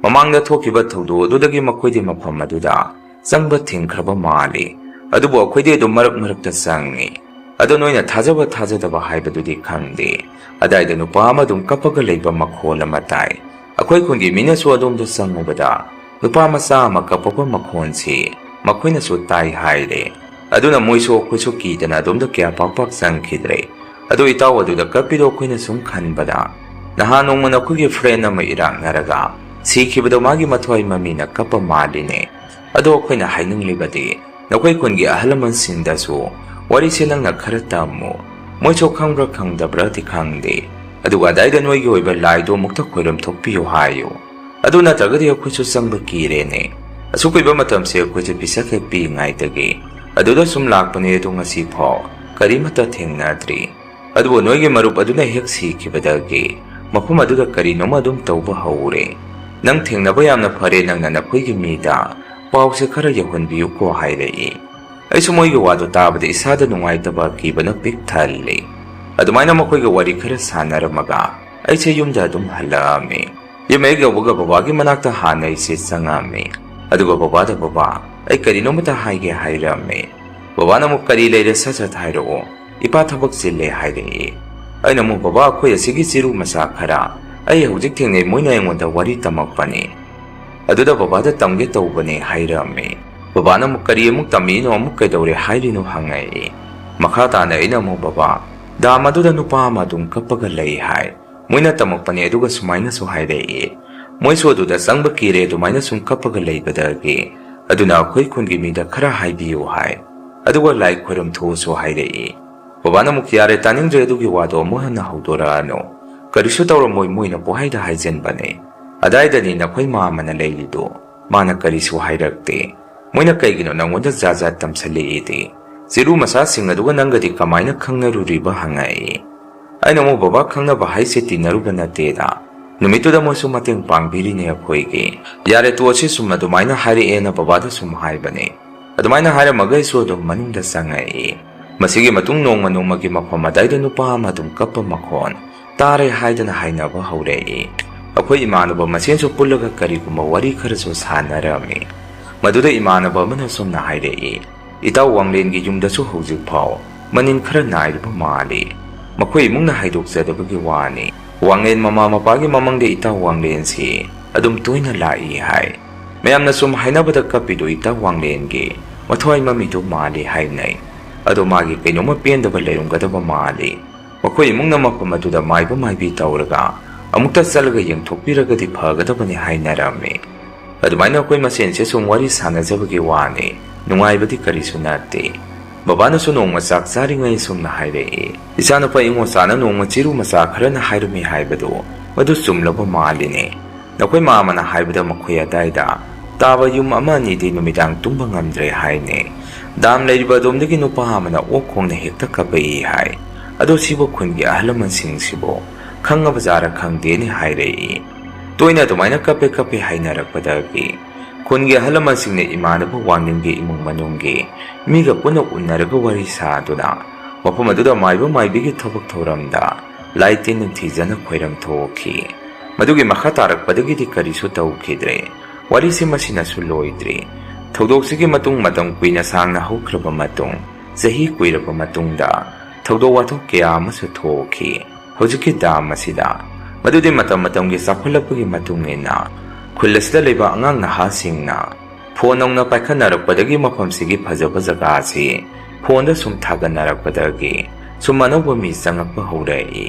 ꯃꯃꯥꯡꯗ ꯊꯣꯛꯈꯤꯕ ꯊꯧꯗꯣꯛ ꯑꯗꯨꯗꯒꯤ ꯃꯈꯣꯏꯗꯤ ꯃꯐꯝ ꯑꯗꯨꯗ ꯆꯪꯕ ꯊꯤꯡꯈ꯭ꯔꯕ ꯃꯥꯜꯂꯤ꯫ ꯑꯗꯨꯕꯨ ꯑꯩꯈꯣꯏꯗꯤ ꯑꯗꯨꯝ ꯃꯔꯛ ꯃꯔꯛꯇ ꯆꯪꯉꯤ꯫ ꯑꯗꯣ ꯅꯣꯏꯅ ꯊꯥꯖꯕ ꯊꯥꯖꯗꯕ ꯍꯥꯏꯕꯗꯨꯗꯤ ꯈꯪꯗꯦ, ꯑꯗꯥꯏꯗ ꯅꯨꯄꯥ ꯑꯃ ꯑꯗꯨꯝ ꯀꯞꯄꯒ ꯂꯩꯕ ꯃꯈꯣꯜ ꯑꯃ ꯇꯥꯏ꯫ ꯑꯩꯈꯣꯏ ꯈꯨꯟꯒꯤ ꯃꯤꯅꯁꯨ ꯑꯗꯣꯝꯗ ꯆꯪꯉꯨꯕꯗ ꯅꯨꯄꯥ ꯃꯆꯥ ꯑꯃ ꯀꯞꯄꯛꯄ ꯃꯈꯣꯟꯁꯤ ꯃꯈꯣꯏꯅꯁꯨ ꯇꯥꯏ ꯍꯥꯏꯔꯦ꯫ ꯑꯗꯨꯅ ꯃꯣꯏꯁꯨ ꯑꯩꯈꯣꯏꯁꯨ ꯀꯤꯗꯅ ꯑꯗꯣꯝꯗ ꯀꯌꯥ ꯄꯥꯛ ꯄꯥꯛ ꯆꯪꯈꯤꯗ꯭ꯔꯦ꯫ ꯑꯗꯣ ꯏꯇꯥꯎ ꯑꯗꯨꯗ ꯀꯞꯄꯤꯗꯣ ꯑꯩꯈꯣꯏꯅ ꯁꯨꯝ ꯈꯟꯕꯗ, ꯅꯍꯥꯟ ꯅꯣꯡꯃ ꯅꯈꯣꯏꯒꯤ friend ꯑꯃ ꯏꯔꯥꯛꯅꯔꯒ ꯁꯤꯈꯤꯕꯗꯣ ꯃꯥꯒꯤ ꯃꯊ꯭ꯋꯥꯏ ꯃꯃꯤꯅ ꯀꯞꯄ ꯃꯥꯜꯂꯤꯅꯦ꯫ ꯑꯗꯣ ꯑꯩꯈꯣꯏꯅ ꯍꯥꯏꯅꯤꯡꯂꯤꯕꯗꯤ, ꯅꯈꯣꯏ ꯈꯨꯟꯒꯤ ꯑꯍꯜ ꯂꯃꯟꯁꯤꯡꯗꯁꯨ ꯋꯥꯔꯤꯁꯦ ꯅꯪꯅ ꯈꯔ ꯇꯝꯃꯨ꯫ ꯃꯣꯏꯁꯨ ꯈꯪꯕ꯭ꯔꯥ ꯈꯪꯗꯕ꯭ꯔꯥꯗꯤ ꯈꯪꯗꯦ, ꯑꯗꯨꯒ ꯑꯗꯥꯏꯗ ꯅꯣꯏꯒꯤ ꯑꯣꯏꯕ ꯂꯥꯏꯗꯣ ꯑꯃꯨꯛꯇ ꯈꯣꯏꯔꯝ ꯊꯣꯛꯄꯤꯌꯨ ꯍꯥꯏꯌꯨ꯫ ꯑꯗꯨ ꯅꯠꯇ꯭ꯔꯒꯗꯤ ꯑꯩꯈꯣꯏꯁꯨ ꯆꯪꯕ ꯀꯤꯔꯦꯅꯦ꯫ ꯑꯁꯨꯛ ꯀꯨꯏꯕ ꯃꯇꯝꯁꯦ ꯑꯩꯈꯣꯏꯁꯦ ꯄꯤꯁꯛ ꯍꯦꯛ ꯄꯤꯛꯏꯉꯩꯗꯒꯤ ꯑꯗꯨꯗ ꯁꯨꯝ ꯂꯥꯛꯄꯅꯦ, ꯑꯗꯨ ꯉꯁꯤ ꯐꯥꯎ ꯀꯔꯤꯃꯠꯇ ꯊꯦꯡꯅꯗ꯭ꯔꯤ꯫ ꯑꯗꯨꯕꯨ ꯅꯣꯏꯒꯤ ꯃꯔꯨꯞ ꯑꯗꯨꯅ ꯍꯦꯛ ꯁꯤꯈꯤꯕꯗꯒꯤ ꯃꯐꯝ ꯑꯗꯨꯗ ꯀꯔꯤꯅꯣꯃ ꯑꯗꯨꯝ ꯇꯧꯕ ꯍꯧꯔꯦ꯫ "ꯅꯪ ꯊꯦꯡꯅꯕ ꯌꯥꯝꯅ ꯐꯔꯦ, ꯅꯪꯅ ꯅꯈꯣꯏꯒꯤ ꯃꯤꯗ ꯄꯥꯎꯁꯦ ꯈꯔ ꯌꯧꯍꯟꯕꯤꯌꯨꯀꯣ" ꯍꯥꯏꯔꯛꯏ꯫ ꯑꯩꯁꯨ ꯃꯣꯏꯒꯤ ꯋꯥꯗꯣ ꯇꯥꯕꯗ ꯏꯁꯥꯗ ꯅꯨꯡꯉꯥꯏꯇꯕ, ꯀꯤꯕꯅ ꯄꯤꯛ ꯊꯜꯂꯤ꯫ ꯑꯗꯨꯃꯥꯏꯅ ꯃꯈꯣꯏꯒ ꯋꯥꯔꯤ ꯈꯔ ꯁꯥꯟꯅꯔꯝꯃꯒ ꯑꯩꯁꯦ ꯌꯨꯝꯗ ꯑꯗꯨꯝ ꯍꯜꯂꯛꯑꯝꯃꯤ꯫ ꯌꯨꯝ ꯍꯦꯛ ꯌꯧꯕꯒ ꯕꯕꯥꯒꯤ ꯃꯅꯥꯛꯇ ꯍꯥꯟꯅ ꯑꯩꯁꯦ ꯆꯪꯉꯝꯃꯤ꯫ ꯑꯗꯨꯒ ꯕꯕꯥꯗ, "ꯕꯕꯥ, ꯑꯩ ꯀꯔꯤꯅꯣꯃꯇ ꯍꯥꯏꯒꯦ" ꯍꯥꯏꯔꯝꯃꯤ꯫ ꯕꯕꯥꯅ ꯑꯃꯨꯛ, "ꯀꯔꯤ ꯂꯩꯔꯦ, ꯁꯠ ꯁꯠ ꯍꯥꯏꯔꯛꯑꯣ, ꯏꯄꯥ ꯊꯕꯛ ꯆꯤꯜꯂꯦ" ꯍꯥꯏꯔꯛꯏ꯫ ꯑꯩꯅ ꯑꯃꯨꯛ, "ꯕꯕꯥ, ꯑꯩꯈꯣꯏ ꯑꯁꯤꯒꯤ ꯆꯤꯔꯨ ꯃꯆꯥ ꯈꯔ ꯑꯩ ꯍꯧꯖꯤꯛ ꯊꯦꯡꯅꯩ, ꯃꯣꯏꯅ ꯑꯩꯉꯣꯟꯗ ꯋꯥꯔꯤ ꯇꯝꯃꯛꯄꯅꯤ꯫ ꯑꯗꯨꯗ ꯕꯕꯥꯗ ꯇꯝꯒꯦ ꯇꯧꯕꯅꯦ" ꯍꯥꯏꯔꯝꯃꯤ꯫ ꯕꯕꯥꯅ ꯑꯃꯨꯛ, "ꯀꯔꯤ ꯑꯃꯨꯛ ꯇꯝꯃꯤꯅꯣ, ꯑꯃꯨꯛ ꯀꯩꯗꯧꯔꯦ ꯍꯥꯏꯔꯤꯅꯣ?" ꯍꯪꯉꯛꯏ꯫ ꯃꯈꯥ ꯇꯥꯅ ꯑꯩꯅ ꯑꯃꯨꯛ, "ꯕꯕꯥ, ꯗꯥꯝ ꯑꯗꯨꯗ ꯅꯨꯄꯥ ꯑꯃ ꯑꯗꯨꯝ ꯀꯞꯄꯒ ꯂꯩ ꯍꯥꯏ, ꯃꯣꯏꯅ ꯇꯝꯃꯛꯄꯅꯦ", ꯑꯗꯨꯒ ꯁꯨꯃꯥꯏꯅꯁꯨ ꯍꯥꯏꯔꯛꯏ, "ꯃꯣꯏꯁꯨ ꯑꯗꯨꯗ ꯆꯪꯕ ꯀꯤꯔꯦ, ꯑꯗꯨꯃꯥꯏꯅ ꯁꯨꯝ ꯀꯞꯄꯒ ꯂꯩꯕꯗꯒꯤ, ꯑꯗꯨꯅ ꯑꯩꯈꯣꯏ ꯈꯨꯟꯒꯤ ꯃꯤꯗ ꯈꯔ ꯍꯥꯏꯕꯤꯌꯨ ꯍꯥꯏ, ꯑꯗꯨꯒ ꯂꯥꯏ ꯈꯣꯏꯔꯝ ꯊꯣꯛꯎꯁꯨ" ꯍꯥꯏꯔꯛꯏ꯫ ꯕꯕꯥꯅ ꯑꯃꯨꯛ, "ꯌꯥꯔꯦ, ꯇꯥꯅꯤꯡꯗ꯭ꯔꯦ ꯑꯗꯨꯒꯤ ꯋꯥꯗꯣ ꯑꯃꯨꯛ ꯍꯟꯅ ꯍꯧꯗꯣꯔꯛꯑꯅꯨ꯫ ꯀꯔꯤꯁꯨ ꯇꯧꯔꯝꯃꯣꯏ, ꯃꯣꯏꯅ ꯄꯨꯡꯍꯥꯏꯗ ꯍꯥꯏꯖꯤꯟꯕꯅꯦ꯫ ꯑꯗꯥꯏꯗꯅꯤ ꯅꯈꯣꯏ ꯃꯥꯃꯅ ꯂꯩꯔꯤꯗꯣ, ꯃꯥꯅ ꯀꯔꯤꯁꯨ ꯍꯥꯏꯔꯛꯇꯦ꯫ ꯃꯣꯏꯅ ꯀꯩꯒꯤꯅꯣ ꯅꯪꯉꯣꯟꯗ ꯖꯥꯠ ꯖꯥꯠ ꯇꯝꯁꯜꯂꯛꯏꯗꯤ? ꯆꯤꯔꯨ ꯃꯆꯥꯁꯤꯡ ꯑꯗꯨꯒ ꯅꯪꯒꯗꯤ ꯀꯃꯥꯏꯅ ꯈꯪꯅꯔꯨꯔꯤꯕ?" ꯍꯪꯉꯛꯏ꯫ ꯑꯩꯅ ꯑꯃꯨꯛ, "ꯕꯕꯥ, ꯈꯪꯅꯕ ꯍꯥꯏꯁꯦ ꯇꯤꯟꯅꯔꯨꯕ ꯅꯠꯇꯦꯗ꯫ ꯅꯨꯃꯤꯠꯇꯨꯗ ꯃꯣꯏꯁꯨ ꯃꯇꯦꯡ ꯄꯥꯡꯕꯤꯔꯤꯅꯦ ꯑꯩꯈꯣꯏꯒꯤ꯫ ꯌꯥꯔꯦ, ꯇꯣꯛꯑꯁꯤ, ꯁꯨꯝ ꯑꯗꯨꯃꯥꯏꯅ ꯍꯥꯏꯔꯛꯑꯦꯅ ꯕꯕꯥꯗ ꯁꯨꯝ ꯍꯥꯏꯕꯅꯦ"꯫ ꯑꯗꯨꯃꯥꯏꯅ ꯍꯥꯏꯔꯝꯃꯒ ꯑꯩꯁꯨ ꯑꯗꯨꯝ ꯃꯅꯨꯡꯗ ꯆꯪꯉꯛꯏ꯫ ꯃꯁꯤꯒꯤ ꯃꯇꯨꯡ ꯅꯣꯡꯃ ꯅꯣꯡꯃꯒꯤ ꯃꯐꯝ ꯑꯗꯥꯏꯗ ꯅꯨꯄꯥ ꯑꯃ ꯑꯗꯨꯝ ꯀꯞꯄ ꯃꯈꯣꯟ ꯇꯥꯔꯦ ꯍꯥꯏꯗꯅ ꯍꯥꯏꯅꯕ ꯍꯧꯔꯛꯏ꯫ ꯑꯩꯈꯣꯏ ꯏꯃꯥꯟꯅꯕ ꯃꯁꯦꯟꯁꯨ ꯄꯨꯜꯂꯒ ꯀꯔꯤꯒꯨꯝꯕ ꯋꯥꯔꯤ ꯈꯔꯁꯨ ꯁꯥꯟꯅꯔꯝꯃꯤ꯫ ꯃꯗꯨꯗ ꯏꯃꯥꯟꯅꯕ ꯑꯃꯅ ꯑꯁꯨꯝꯅ ꯍꯥꯏꯔꯛꯏ, "ꯏꯇꯥꯎ ꯋꯥꯡꯂꯦꯟꯒꯤ ꯌꯨꯝꯗꯁꯨ ꯍꯧꯖꯤꯛ ꯐꯥꯎ ꯃꯅꯤꯟ ꯈꯔ ꯅꯥꯏꯔꯤꯕ ꯃꯥꯜꯂꯤ꯫ ꯃꯈꯣꯏ ꯏꯃꯨꯡꯅ ꯍꯥꯏꯗꯣꯛꯆꯗꯕꯒꯤ ꯋꯥꯅꯤ꯫ ꯋꯥꯡꯂꯦꯟ ꯃꯃꯥ ꯃꯄꯥꯒꯤ ꯃꯃꯪꯗ ꯏꯇꯥꯎ ꯋꯥꯡꯂꯦꯟꯁꯤ ꯑꯗꯨꯝ ꯇꯣꯏꯅ ꯂꯥꯛꯏ ꯍꯥꯏ꯫ ꯃꯌꯥꯝꯅ ꯁꯨꯝ ꯍꯥꯏꯅꯕꯗ ꯀꯞꯄꯤꯗꯨ ꯏꯇꯥꯎ ꯋꯥꯡꯂꯦꯟꯒꯤ ꯃꯊ꯭ꯋꯥꯏ ꯃꯃꯤꯗꯨ ꯃꯥꯜꯂꯤ ꯍꯥꯏꯅꯩ꯫ ꯑꯗꯣ ꯃꯥꯒꯤ ꯀꯩꯅꯣꯝꯃ ꯄꯦꯟꯗꯕ ꯂꯩꯔꯝꯒꯗꯕ ꯃꯥꯜꯂꯤ꯫ ꯃꯈꯣꯏ ꯏꯃꯨꯡꯅ ꯃꯐꯝ ꯑꯗꯨꯗ ꯃꯥꯏꯕ ꯃꯥꯏꯕꯤ ꯇꯧꯔꯒ ꯑꯃꯨꯛꯇ ꯆꯠꯂꯒ ꯌꯦꯡꯊꯣꯛꯄꯤꯔꯒꯗꯤ ꯐꯒꯗꯕꯅꯤ" ꯍꯥꯏꯅꯔꯝꯃꯤ꯫ ꯑꯗꯨꯃꯥꯏꯅ ꯑꯩꯈꯣꯏ ꯃꯁꯦꯟꯁꯦ ꯁꯨꯝ ꯋꯥꯔꯤ ꯁꯥꯟꯅꯖꯕꯒꯤ ꯋꯥꯅꯤ, ꯅꯨꯡꯉꯥꯏꯕꯗꯤ ꯀꯔꯤꯁꯨ ꯅꯠꯇꯦ꯫ ꯕꯕꯥꯅꯁꯨ ꯅꯣꯡꯃ ꯆꯥꯛ ꯆꯥꯔꯤꯉꯩ ꯁꯨꯝꯅ ꯍꯥꯏꯔꯛꯏ, "ꯏꯆꯥꯅꯨꯄꯥ ꯏꯉꯣꯆꯥꯅ ꯅꯣꯡꯃ ꯆꯤꯔꯨ ꯃꯆꯥ ꯈꯔꯅ ꯍꯥꯏꯔꯝꯃꯤ ꯍꯥꯏꯕꯗꯨ ꯃꯗꯨ ꯆꯨꯝꯂꯕ ꯃꯥꯜꯂꯤꯅꯦ꯫ ꯅꯈꯣꯏ ꯃꯥꯃꯅ ꯍꯥꯏꯕꯗ ꯃꯈꯣꯏ ꯑꯗꯥꯏꯗ ꯇꯥꯕ ꯌꯨꯝ ꯑꯃ ꯑꯅꯤꯗꯤ ꯅꯨꯃꯤꯗꯥꯡ ꯇꯨꯝꯕ ꯉꯝꯗ꯭ꯔꯦ ꯍꯥꯏꯅꯦ꯫ ꯗꯥꯝ ꯂꯩꯔꯤꯕ ꯑꯗꯣꯝꯗꯒꯤ ꯅꯨꯄꯥ ꯑꯃꯅ ꯑꯣꯛ ꯈꯣꯡꯅ ꯍꯦꯛꯇ ꯀꯞꯄꯛꯏ ꯍꯥꯏ꯫ ꯑꯗꯣ ꯁꯤꯕꯨ ꯈꯨꯟꯒꯤ ꯑꯍꯜ ꯂꯃꯟꯁꯤꯡꯁꯤꯕꯨ ꯈꯪꯉꯕ ꯖꯥꯔ ꯈꯪꯗꯦꯅꯦ ꯍꯥꯏꯔꯛꯏ꯫ ꯇꯣꯏꯅ ꯑꯗꯨꯃꯥꯏꯅ ꯀꯞꯄꯦ ꯀꯞꯄꯦ ꯍꯥꯏꯅꯔꯛꯄꯗꯒꯤ ꯈꯨꯟꯒꯤ ꯑꯍꯜ ꯂꯃꯟꯁꯤꯡꯅ ꯏꯃꯥꯟꯅꯕ ꯋꯥꯡꯅꯤꯡꯒꯤ ꯏꯃꯨꯡ ꯃꯅꯨꯡꯒꯤ ꯃꯤꯒ ꯄꯨꯟꯅ ꯎꯅꯔꯒ ꯋꯥꯔꯤ ꯁꯥꯗꯨꯅ ꯃꯐꯝ ꯑꯗꯨꯗ ꯃꯥꯏꯕ ꯃꯥꯏꯕꯤꯒꯤ ꯊꯕꯛ ꯊꯧꯔꯝꯗ ꯂꯥꯏ ꯇꯤꯟ ꯅꯤꯡꯊꯤꯖꯅ ꯈꯣꯏꯔꯝ ꯊꯣꯛꯈꯤ꯫ ꯃꯗꯨꯒꯤ ꯃꯈꯥ ꯇꯥꯔꯛꯄꯗꯒꯤꯗꯤ ꯀꯔꯤꯁꯨ ꯇꯧꯈꯤꯗ꯭ꯔꯦ꯫ ꯋꯥꯔꯤꯁꯤ ꯃꯁꯤꯅꯁꯨ ꯂꯣꯏꯗ꯭ꯔꯤ꯫ ꯊꯧꯗꯣꯛꯁꯤꯒꯤ ꯃꯇꯨꯡ ꯃꯇꯝ ꯀꯨꯏꯅ ꯁꯥꯡꯅ ꯍꯧꯈ꯭ꯔꯕ ꯃꯇꯨꯡ, ꯆꯍꯤ ꯀꯨꯏꯔꯕ ꯃꯇꯨꯡꯗ ꯊꯧꯗꯣꯛ ꯋꯥꯊꯣꯛ ꯀꯌꯥ ꯑꯃꯁꯨ ꯊꯣꯛꯈꯤ꯫ ꯍꯧꯖꯤꯛꯀꯤ ꯗꯥꯝ ꯑꯁꯤꯗ, ꯃꯗꯨꯗꯤ ꯃꯇꯝ ꯃꯇꯝꯒꯤ ꯆꯥꯎꯈꯠꯂꯛꯄꯒꯤ ꯃꯇꯨꯡ ꯏꯟꯅ ꯈꯨꯜ ꯑꯁꯤꯗ ꯂꯩꯕ ꯑꯉꯥꯡ ꯅꯍꯥꯁꯤꯡꯅ ꯐꯣꯟ ꯅꯧꯅ ꯄꯥꯏꯈꯠꯅꯔꯛꯄꯗꯒꯤ ꯃꯐꯝꯁꯤꯒꯤ ꯐꯖꯕ ꯖꯒꯥ ꯑꯁꯤ ꯐꯣꯟꯗ ꯁꯨꯝ ꯊꯥꯒꯠꯅꯔꯛꯄꯗꯒꯤ ꯁꯨꯝ ꯑꯅꯧꯕ ꯃꯤ ꯆꯪꯉꯛꯄ ꯍꯧꯔꯛꯏ꯫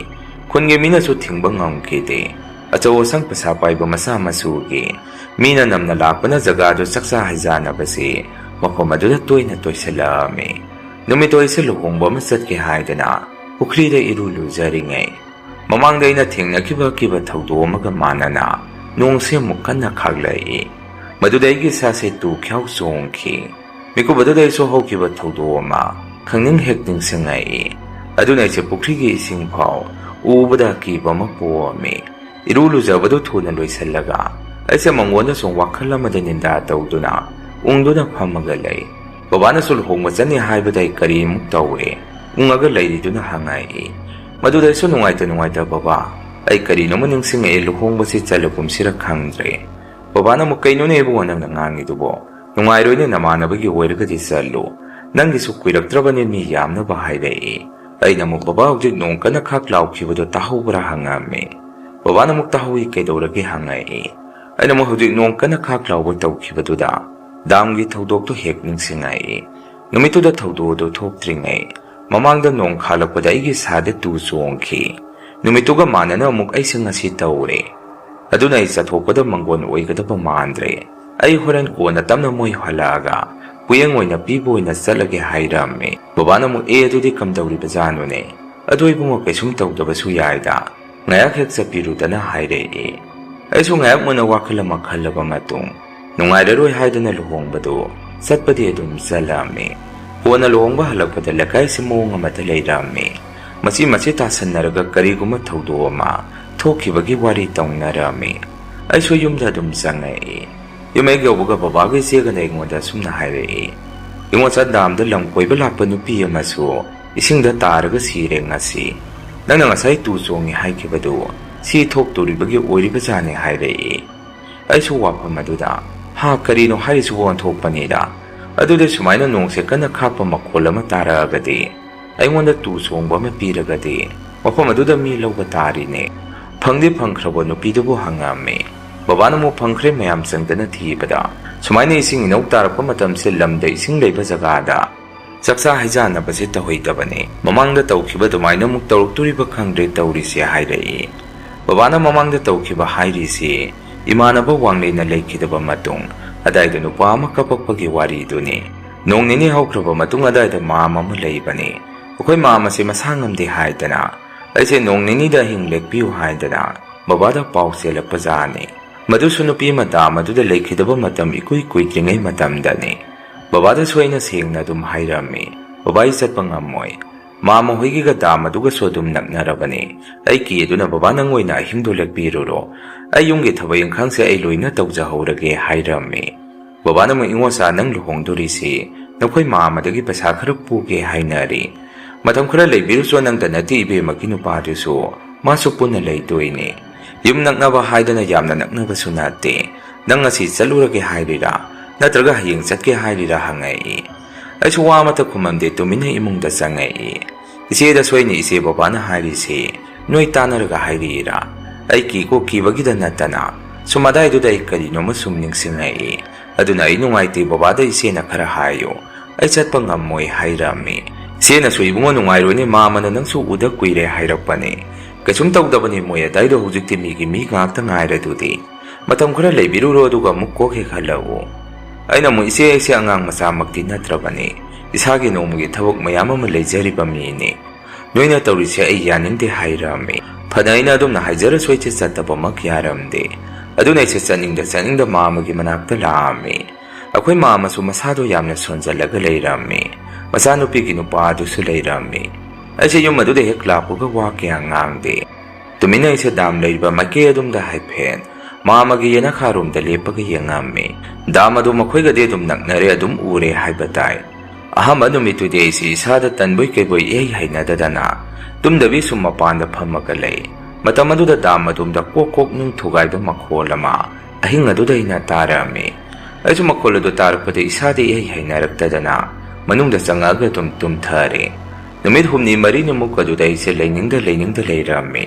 ꯈꯨꯟꯒꯤ ꯃꯤꯅꯁꯨ ꯊꯤꯡꯕ ꯉꯝꯈꯤꯗꯦ꯫ ꯑꯆꯧ ꯑꯁꯥꯡ ꯄꯩꯁꯥ ꯄꯥꯏꯕ ꯃꯆꯥ ꯃꯁꯨꯒꯤ ꯃꯤꯅ ꯅꯝꯅ ꯂꯥꯛꯄꯅ ꯖꯒꯥꯗꯨ ꯆꯥꯛꯆꯥ ꯍꯩꯖꯥꯟꯅꯕꯁꯤ ꯃꯐꯝ ꯑꯗꯨꯗ ꯇꯣꯏꯅ ꯇꯣꯏꯁꯤꯜꯂꯛꯑꯝꯃꯤ꯫ ꯅꯨꯃꯤꯠꯇꯣ ꯑꯩꯁꯦ ꯂꯨꯍꯣꯡꯕ ꯑꯃ ꯆꯠꯀꯦ ꯍꯥꯏꯗꯅ ꯄꯨꯈ꯭ꯔꯤꯗ ꯏꯔꯨ ꯂꯨꯖꯔꯤꯉꯩ, ꯃꯃꯥꯡꯗ ꯑꯩꯅ ꯊꯦꯡꯅꯈꯤꯕ ꯑꯀꯤꯕ ꯊꯧꯗꯣꯛ ꯑꯃꯒ ꯃꯥꯟꯅꯅ ꯅꯣꯡꯁꯦ ꯑꯃꯨꯛ ꯀꯟꯅ ꯈꯥꯛꯂꯛꯏ꯫ ꯃꯗꯨꯗ ꯑꯩꯒꯤ ꯏꯁꯥꯁꯦ ꯇꯨ ꯈ꯭ꯌꯥꯎ ꯆꯣꯡꯈꯤ꯫ ꯃꯤꯀꯨꯞ ꯑꯗꯨꯗ ꯑꯩꯁꯨ ꯍꯧꯈꯤꯕ ꯊꯧꯗꯣꯛ ꯑꯃ ꯈꯪꯅꯤꯡ ꯍꯦꯛ ꯅꯤꯡꯁꯤꯡꯉꯛꯏ꯫ ꯑꯗꯨꯅ ꯑꯩꯁꯦ ꯄꯨꯈ꯭ꯔꯤꯒꯤ ꯏꯁꯤꯡ ꯐꯥꯎ ꯎꯕꯗ ꯑꯀꯤꯕ ꯑꯃ ꯄꯣꯛꯑꯝꯃꯤ꯫ ꯏꯔꯨ ꯂꯨꯖꯕꯗꯨ ꯊꯨꯅ ꯂꯣꯏꯁꯤꯜꯂꯒ ꯑꯩꯁꯦ ꯃꯉꯣꯟꯗ ꯁꯨꯝ ꯋꯥꯈꯜ ꯑꯃꯗ ꯅꯤꯟꯗꯥ ꯇꯧꯗꯨꯅ ꯎꯪꯗꯨꯅ ꯐꯝꯃꯒ ꯂꯩ꯫ ꯕꯕꯥꯅꯁꯨ ꯂꯨꯍꯣꯡꯕ ꯆꯠꯅꯤ ꯍꯥꯏꯕꯗ ꯑꯩ ꯀꯔꯤꯃꯨꯛ ꯇꯧꯏ? ꯎꯪꯉꯒ ꯂꯩꯔꯤꯗꯨꯅ ꯍꯪꯉꯛꯏ꯫ ꯃꯗꯨꯗ ꯑꯩꯁꯨ ꯅꯨꯡꯉꯥꯏꯇ ꯅꯨꯡꯉꯥꯏꯇ, "ꯕꯕꯥ, ꯑꯩ ꯀꯔꯤꯅꯣꯃ ꯅꯤꯡꯁꯤꯡꯉꯛꯑꯦ, ꯂꯨꯍꯣꯡꯕꯁꯤ ꯆꯠꯂꯒꯨꯝꯁꯤꯔ ꯈꯪꯗ꯭ꯔꯦ꯫" ꯕꯕꯥꯅ ꯑꯃꯨꯛ, "ꯀꯩꯅꯣꯅꯦ ꯏꯕꯨꯡꯉꯣ ꯅꯪꯅ ꯉꯥꯡꯉꯤꯗꯨꯕꯣ? ꯅꯨꯡꯉꯥꯏꯔꯣꯏꯅꯦ, ꯅꯃꯥꯟꯅꯕꯒꯤ ꯑꯣꯏꯔꯒꯗꯤ ꯆꯠꯂꯨ꯫ ꯅꯪꯒꯤꯁꯨ ꯀꯨꯏꯔꯛꯇ꯭ꯔꯕꯅꯤ ꯃꯤ ꯌꯥꯝꯅꯕ ꯍꯥꯏꯔꯛꯏ꯫" ꯑꯩꯅ ꯑꯃꯨꯛ, "ꯕꯕꯥ, ꯍꯧꯖꯤꯛ ꯅꯣꯡ ꯀꯟꯅ ꯈꯥꯛ ꯂꯥꯎꯈꯤꯕꯗꯣ ꯇꯥꯍꯧꯕ꯭ꯔꯥ?" ꯍꯪꯉꯝꯃꯤ꯫ ꯕꯕꯥꯅ ꯑꯃꯨꯛ, "ꯇꯥꯍꯧꯏ, ꯀꯩꯗꯧꯔꯒꯦ?" ꯍꯪꯉꯛꯏ꯫ ꯑꯩꯅ ꯑꯃꯨꯛ ꯍꯧꯖꯤꯛ ꯅꯣꯡ ꯀꯟꯅ ꯈꯥꯛ ꯂꯥꯎꯕ ꯇꯧꯈꯤꯕꯗꯨꯗ ꯗꯥꯝꯒꯤ ꯊꯧꯗꯣꯛꯇꯣ ꯍꯦꯛ ꯅꯤꯡꯁꯤꯡꯉꯛꯏ꯫ ꯅꯨꯃꯤꯠꯇꯨꯗ ꯊꯧꯗꯣꯛ ꯑꯗꯨ ꯊꯣꯛꯇ꯭ꯔꯤꯉꯩ ꯃꯃꯥꯡꯗ ꯅꯣꯡ ꯈꯥꯛꯂꯛꯄꯗ ꯑꯩꯒꯤ ꯏꯁꯥꯗ ꯇꯨ ꯆꯣꯡꯈꯤ꯫ ꯅꯨꯃꯤꯠꯇꯨꯒ ꯃꯥꯟꯅꯅ ꯑꯃꯨꯛ ꯑꯩꯁꯦ ꯉꯁꯤ ꯇꯧꯔꯦ꯫ ꯑꯗꯨꯅ ꯑꯩ ꯆꯠꯊꯣꯛꯄꯗ ꯃꯪꯒꯣꯟ ꯑꯣꯏꯒꯗꯕ ꯃꯥꯟꯗ꯭ꯔꯦ꯫ ꯑꯩ ꯍꯣꯔꯦꯟ ꯀꯣꯟꯅ ꯇꯞꯅ ꯃꯣꯏ ꯍꯜꯂꯛꯑꯒ ꯄꯨꯌꯦꯡ ꯑꯣꯏꯅ ꯄꯤꯕ ꯑꯣꯏꯅ ꯆꯠꯂꯒꯦ ꯍꯥꯏꯔꯝꯃꯦ꯫ ꯕꯕꯥꯅ ꯑꯃꯨꯛ, "ꯑꯦ, ꯑꯗꯨꯗꯤ ꯀꯝꯗꯧꯔꯤꯕꯖꯥꯠꯅꯣꯅꯦ? ꯑꯗꯣ ꯏꯕꯨꯡꯉꯣ, ꯀꯩꯁꯨꯝ ꯇꯧꯗꯕꯁꯨ ꯌꯥꯏꯗ꯫ ꯉꯥꯏꯍꯥꯛ ꯍꯦꯛ ꯆꯠꯄꯤꯔꯨꯗꯅ" ꯍꯥꯏꯔꯛꯏ꯫ ꯑꯩꯁꯨ ꯉꯥꯏꯍꯥꯛ ꯃꯨꯟꯅ ꯋꯥꯈꯜ ꯑꯃ ꯈꯜꯂꯕ ꯃꯇꯨꯡ, ꯅꯨꯡꯉꯥꯏꯔꯔꯣꯏ ꯍꯥꯏꯗꯨꯅ ꯂꯨꯍꯣꯡꯕꯗꯨ ꯆꯠꯄꯗꯤ ꯑꯗꯨꯝ ꯆꯠꯂꯝꯃꯤ꯫ ꯀꯣꯟꯅ ꯂꯨꯍꯣꯡꯕ ꯍꯜꯂꯛꯄꯗ ꯂꯩꯀꯥꯏꯁꯤ ꯃꯑꯣꯡ ꯑꯃꯗ ꯂꯩꯔꯝꯃꯤ꯫ ꯃꯆꯤ ꯃꯆꯤ ꯇꯥꯁꯟꯅꯔꯒ ꯀꯔꯤꯒꯨꯝꯕ ꯊꯧꯗꯣꯛ ꯑꯃ ꯊꯣꯛꯈꯤꯕꯒꯤ ꯋꯥꯔꯤ ꯇꯧꯅꯔꯝꯃꯤ꯫ ꯑꯩꯁꯨ ꯌꯨꯝꯗ ꯑꯗꯨꯝ ꯆꯪꯉꯛꯏ꯫ ꯌꯨꯝ ꯍꯦꯛ ꯌꯧꯕꯒ ꯕꯕꯥꯒ ꯏꯆꯦꯒꯅ ꯑꯩꯉꯣꯟꯗ ꯑꯁꯨꯝꯅ ꯍꯥꯏꯔꯛꯏ, "ꯏꯉꯣꯆꯥ, ꯗꯥꯝꯗ ꯂꯝ ꯀꯣꯏꯕ ꯂꯥꯛꯄ ꯅꯨꯄꯤ ꯑꯃꯁꯨ ꯏꯁꯤꯡꯗ ꯇꯥꯔꯒ ꯁꯤꯔꯦ ꯉꯁꯤ꯫ ꯅꯪꯅ ꯉꯁꯥꯏ ꯇꯨ ꯆꯣꯡꯉꯤ ꯍꯥꯏꯈꯤꯕꯗꯨ ꯁꯤ ꯊꯣꯛꯇꯣꯔꯤꯕꯒꯤ ꯑꯣꯏꯔꯤꯕꯖꯥꯠꯅꯤ" ꯍꯥꯏꯔꯛꯏ꯫ ꯑꯩꯁꯨ ꯋꯥꯐꯝ ꯑꯗꯨꯗ, "ꯍꯥ, ꯀꯔꯤꯅꯣ ꯍꯥꯏꯔꯤꯁꯤꯕꯨ?" ꯑꯣꯟꯊꯣꯛꯄꯅꯤꯗ꯫ ꯑꯗꯨꯗꯤ ꯁꯨꯃꯥꯏꯅ ꯅꯣꯡꯁꯦ ꯀꯟꯅ ꯈꯥꯛꯄ ꯃꯈꯣꯜ ꯑꯃ ꯇꯥꯔꯛꯑꯒꯗꯤ ꯑꯩꯉꯣꯟꯗ ꯇꯨ ꯆꯣꯡꯕ ꯑꯃ ꯄꯤꯔꯒꯗꯤ ꯃꯐꯝ ꯑꯗꯨꯗ ꯃꯤ ꯂꯧꯕ ꯇꯥꯔꯤꯅꯦ꯫ ꯐꯪꯗꯤ ꯐꯪꯈ꯭ꯔꯕꯣ? ꯅꯨꯄꯤꯗꯨꯕꯨ ꯍꯪꯉꯝꯃꯤ꯫ ꯕꯕꯥꯅ ꯑꯃꯨꯛ ꯐꯪꯈ꯭ꯔꯦ, ꯃꯌꯥꯝ ꯆꯪꯗꯅ ꯊꯤꯕꯗ꯫ ꯁꯨꯃꯥꯏꯅ ꯏꯁꯤꯡ ꯏꯅꯧ ꯇꯥꯔꯛꯄ ꯃꯇꯝꯁꯦ ꯂꯝꯗ ꯏꯁꯤꯡ ꯂꯩꯕ ꯖꯒꯥꯗ ꯆꯥꯛꯆꯥ ꯍꯩꯖꯥꯟꯅꯕꯁꯦ ꯇꯧꯍꯩꯗꯕꯅꯤ꯫ ꯃꯃꯥꯡꯗ ꯇꯧꯈꯤꯕ ꯑꯗꯨꯃꯥꯏꯅ ꯑꯃꯨꯛ ꯇꯧꯔꯛꯇꯣꯔꯤꯕ ꯈꯪꯗ꯭ꯔꯦ ꯇꯧꯔꯤꯁꯦ ꯍꯥꯏꯔꯛꯏ꯫ ꯕꯕꯥꯅ ꯃꯃꯥꯡꯗ ꯇꯧꯈꯤꯕ ꯍꯥꯏꯔꯤꯁꯤ ꯏꯃꯥꯟꯅꯕ ꯋꯥꯡꯂꯦꯟꯅ ꯂꯩꯈꯤꯗꯕ ꯃꯇꯨꯡ ꯑꯗꯥꯏꯗ ꯅꯨꯄꯥ ꯑꯃ ꯀꯞꯄꯛꯄꯒꯤ ꯋꯥꯔꯤꯗꯨꯅꯤ꯫ ꯅꯣꯡ ꯅꯤꯅꯤ ꯍꯧꯈ꯭ꯔꯕ ꯃꯇꯨꯡ ꯑꯗꯥꯏꯗ ꯃꯥꯝ ꯑꯃ ꯂꯩꯕꯅꯤ꯫ ꯑꯩꯈꯣꯏ ꯃꯥꯝ ꯑꯁꯦ ꯃꯁꯥ ꯉꯝꯗꯦ ꯍꯥꯏꯗꯅ ꯑꯩꯁꯦ ꯅꯣꯡ ꯅꯤꯅꯤꯗ ꯑꯍꯤꯡ ꯂꯦꯛꯄꯤꯌꯨ ꯍꯥꯏꯗꯅ ꯕꯕꯥꯗ ꯄꯥꯎ ꯆꯦꯜꯂꯛꯄꯖꯥꯠꯅꯤ꯫ ꯃꯗꯨꯁꯨ ꯅꯨꯄꯤ ꯑꯃ ꯗꯥꯝ ꯑꯗꯨꯗ ꯂꯩꯈꯤꯗꯕ ꯃꯇꯝ ꯏꯀꯨꯏ ꯀꯨꯏꯗ꯭ꯔꯤꯉꯩ ꯃꯇꯝꯗꯅꯤ꯫ ꯕꯕꯥꯗꯁꯨ ꯑꯩꯅ ꯁꯦꯡꯅ ꯑꯗꯨꯝ ꯍꯥꯏꯔꯝꯃꯤ, "ꯕꯕꯥ, ꯑꯩ ꯆꯠꯄ ꯉꯝꯃꯣꯏ꯫ ꯃꯥꯝꯃ ꯍꯣꯏꯒꯤꯒ ꯗꯥꯝ ꯑꯗꯨꯒꯁꯨ ꯑꯗꯨꯝ ꯅꯛꯅꯔꯕꯅꯤ꯫ ꯑꯩ ꯀꯤ ꯑꯗꯨꯅ ꯕꯕꯥ ꯅꯪ ꯑꯣꯏꯅ ꯑꯍꯤꯡꯗꯣ ꯂꯦꯛꯄꯤꯔꯨꯔꯣ꯫ ꯑꯩ ꯌꯨꯝꯒꯤ ꯊꯕꯛ ꯏꯪꯈꯥꯡꯁꯦ ꯑꯩ ꯂꯣꯏꯅ ꯇꯧꯖꯍꯧꯔꯒꯦ" ꯍꯥꯏꯔꯝꯃꯤ꯫ ꯕꯕꯥꯅ ꯑꯃꯨꯛ, "ꯏꯉꯣꯆꯥ, ꯅꯪ ꯂꯨꯍꯣꯡꯗꯣꯔꯤꯁꯤ ꯅꯈꯣꯏ ꯃꯥꯝꯃꯗꯒꯤ ꯄꯩꯁꯥ ꯈꯔ ꯄꯨꯒꯦ ꯍꯥꯏꯅꯔꯤ꯫ ꯃꯇꯝ ꯈꯔ ꯂꯩꯕꯤꯔꯨꯆꯣ, ꯅꯪꯗ ꯅꯠꯇꯦ ꯏꯕꯦꯝꯃꯒꯤ ꯅꯨꯄꯥꯗꯨꯁꯨ, ꯃꯥꯁꯨ ꯄꯨꯟꯅ ꯂꯩꯗꯣꯏꯅꯤ꯫ ꯌꯨꯝ ꯅꯛꯅꯕ ꯍꯥꯏꯗꯅ ꯌꯥꯝꯅ ꯅꯛꯅꯕꯁꯨ ꯅꯠꯇꯦ꯫ ꯅꯪ ꯉꯁꯤ ꯆꯠꯂꯨꯔꯒꯦ ꯍꯥꯏꯔꯤꯔꯥ? ꯅꯠꯇ꯭ꯔꯒ ꯍꯌꯦꯡ ꯆꯠꯀꯦ ꯍꯥꯏꯔꯤꯔꯥ?" ꯍꯪꯉꯛꯏ꯫ ꯑꯩꯁꯨ ꯋꯥ ꯑꯃꯠꯇ ꯈꯨꯝꯃꯝꯗꯦ, ꯇꯨꯃꯤꯟꯅ ꯏꯃꯨꯡꯗ ꯆꯪꯉꯛꯏ꯫ "ꯏꯆꯦꯗꯁꯨ ꯑꯩꯅ ꯏꯆꯦ ꯕꯕꯥꯅ ꯍꯥꯏꯔꯤꯁꯤ ꯅꯣꯏ ꯇꯥꯟꯅꯔꯒ ꯍꯥꯏꯔꯤꯔꯥ? ꯑꯩ ꯀꯤꯀꯣ ꯀꯤꯕꯒꯤꯗ ꯅꯠꯇꯅ ꯁꯨꯝ ꯑꯗꯥꯏꯗꯨꯗ ꯑꯩ ꯀꯔꯤꯅꯣꯃ ꯁꯨꯝ ꯅꯤꯡꯁꯤꯡꯉꯛꯏ꯫ ꯑꯗꯨꯅ ꯑꯩ ꯅꯨꯡꯉꯥꯏꯇꯦ, ꯕꯕꯥꯗ ꯏꯆꯦꯅ ꯈꯔ ꯍꯥꯏꯌꯨ, ꯑꯩ ꯆꯠꯄ ꯉꯝꯃꯣꯏ" ꯍꯥꯏꯔꯝꯃꯤ꯫ ꯏꯆꯦꯅꯁꯨ, "ꯏꯕꯨꯡꯉꯣ, ꯅꯨꯡꯉꯥꯏꯔꯣꯏꯅꯦ, ꯃꯥꯝꯃꯅ ꯅꯪꯁꯨ ꯎꯗ ꯀꯨꯏꯔꯦ ꯍꯥꯏꯔꯛꯄꯅꯦ꯫ ꯀꯩꯁꯨꯝ ꯇꯧꯗꯕꯅꯤ, ꯃꯣꯏ ꯑꯗꯥꯏꯗꯣ ꯍꯧꯖꯤꯛꯇꯤ ꯃꯤꯒꯤ ꯃꯤ ꯉꯥꯛꯇ ꯉꯥꯏꯔꯗꯨꯗꯤ꯫ ꯃꯇꯝ ꯈꯔ ꯂꯩꯕꯤꯔꯨꯔꯣ, ꯑꯗꯨꯒ ꯑꯃꯨꯛ ꯀꯣꯛ ꯍꯦꯛ ꯍꯜꯂꯛꯎ"꯫ ꯑꯩꯅ ꯑꯃꯨꯛ, "ꯏꯆꯦ, ꯑꯩꯁꯦ ꯑꯉꯥꯡ ꯃꯆꯥꯃꯛꯇꯤ ꯅꯠꯇ꯭ꯔꯕꯅꯤ꯫ ꯏꯁꯥꯒꯤ ꯅꯣꯡꯃꯒꯤ ꯊꯕꯛ ꯃꯌꯥꯝ ꯑꯃ ꯂꯩꯖꯔꯤꯕ ꯃꯤꯅꯤ꯫ ꯅꯣꯏꯅ ꯇꯧꯔꯤꯁꯦ ꯑꯩ ꯌꯥꯅꯤꯡꯗꯦ" ꯍꯥꯏꯔꯝꯃꯤ꯫ ꯐꯅ ꯑꯩꯅ ꯑꯗꯨꯝꯅ ꯍꯥꯏꯖꯔꯁꯨ ꯑꯩꯁꯦ ꯆꯠꯇꯕꯃꯛ ꯌꯥꯔꯝꯗꯦ꯫ ꯑꯗꯨꯅ ꯑꯩꯁꯦ ꯆꯠꯅꯤꯡꯗ ꯆꯠꯅꯤꯡꯗ ꯃꯥꯃꯒꯤ ꯃꯅꯥꯛꯇ ꯂꯥꯛꯑꯝꯃꯤ꯫ ꯑꯩꯈꯣꯏ ꯃꯥꯃꯁꯨ ꯃꯁꯥꯗꯣ ꯌꯥꯝꯅ ꯁꯣꯟꯖꯜꯂꯒ ꯂꯩꯔꯝꯃꯤ꯫ ꯃꯆꯥꯅꯨꯄꯤꯒꯤ ꯅꯨꯄꯥ ꯑꯗꯨꯁꯨ ꯂꯩꯔꯝꯃꯤ꯫ ꯑꯩꯁꯦ ꯌꯨꯝ ꯑꯗꯨꯗ ꯍꯦꯛ ꯂꯥꯛꯄꯒ ꯋꯥ ꯀꯌꯥ ꯉꯥꯡꯗꯦ꯫ ꯇꯨꯃꯤꯟꯅ ꯑꯩꯁꯦ ꯗꯥꯝ ꯂꯩꯔꯤꯕ ꯃꯥꯏꯀꯩ ꯑꯗꯨꯝꯗ ꯍꯥꯏꯐꯦꯠ ꯃꯥꯃꯒꯤ ꯌꯦꯅꯈꯥꯔꯣꯝꯗ ꯂꯦꯞꯄꯒ ꯌꯦꯡꯉꯝꯃꯤ꯫ ꯗꯥꯝ ꯑꯗꯨ ꯃꯈꯣꯏꯒꯗꯤ ꯑꯗꯨꯝ ꯅꯛꯅꯔꯦ, ꯑꯗꯨꯝ ꯎꯔꯦ ꯍꯥꯏꯕ ꯇꯥꯏ꯫ ꯑꯍꯥꯟꯕ ꯅꯨꯃꯤꯠꯇꯨꯗꯤ ꯑꯩꯁꯤ ꯏꯁꯥꯗ ꯇꯟꯕꯣꯏ ꯀꯩꯕꯣꯏ ꯏꯍꯩ ꯍꯩꯅꯗꯗꯅ ꯇꯨꯝꯗꯕꯤ ꯁꯨꯝ ꯃꯄꯥꯟꯗ ꯐꯝꯃꯒ ꯂꯩ꯫ ꯃꯇꯝ ꯑꯗꯨꯗ ꯗꯥꯝ ꯑꯗꯣꯝꯗ ꯀꯣꯛ ꯀꯣꯛ ꯅꯨꯡ ꯊꯨꯒꯥꯏꯕ ꯃꯈꯣꯜ ꯑꯃ ꯑꯍꯤꯡ ꯑꯗꯨꯗ ꯑꯩꯅ ꯇꯥꯔꯝꯃꯤ꯫ ꯑꯩꯁꯨ ꯃꯈꯣꯜ ꯑꯗꯨ ꯇꯥꯔꯛꯄꯗ ꯏꯁꯥꯗ ꯏꯍꯩ ꯍꯩꯅꯔꯛꯇꯗꯅ ꯃꯅꯨꯡꯗ ꯆꯪꯉꯛꯑꯒ ꯑꯗꯨꯝ ꯇꯨꯝꯊꯔꯦ꯫ ꯅꯨꯃꯤꯠ ꯍꯨꯝꯅꯤ ꯃꯔꯤꯅꯤꯃꯨꯛ ꯑꯗꯨꯗ ꯑꯩꯁꯦ ꯂꯩꯅꯤꯡꯗ ꯂꯩꯅꯤꯡꯗ ꯂꯩꯔꯝꯃꯤ꯫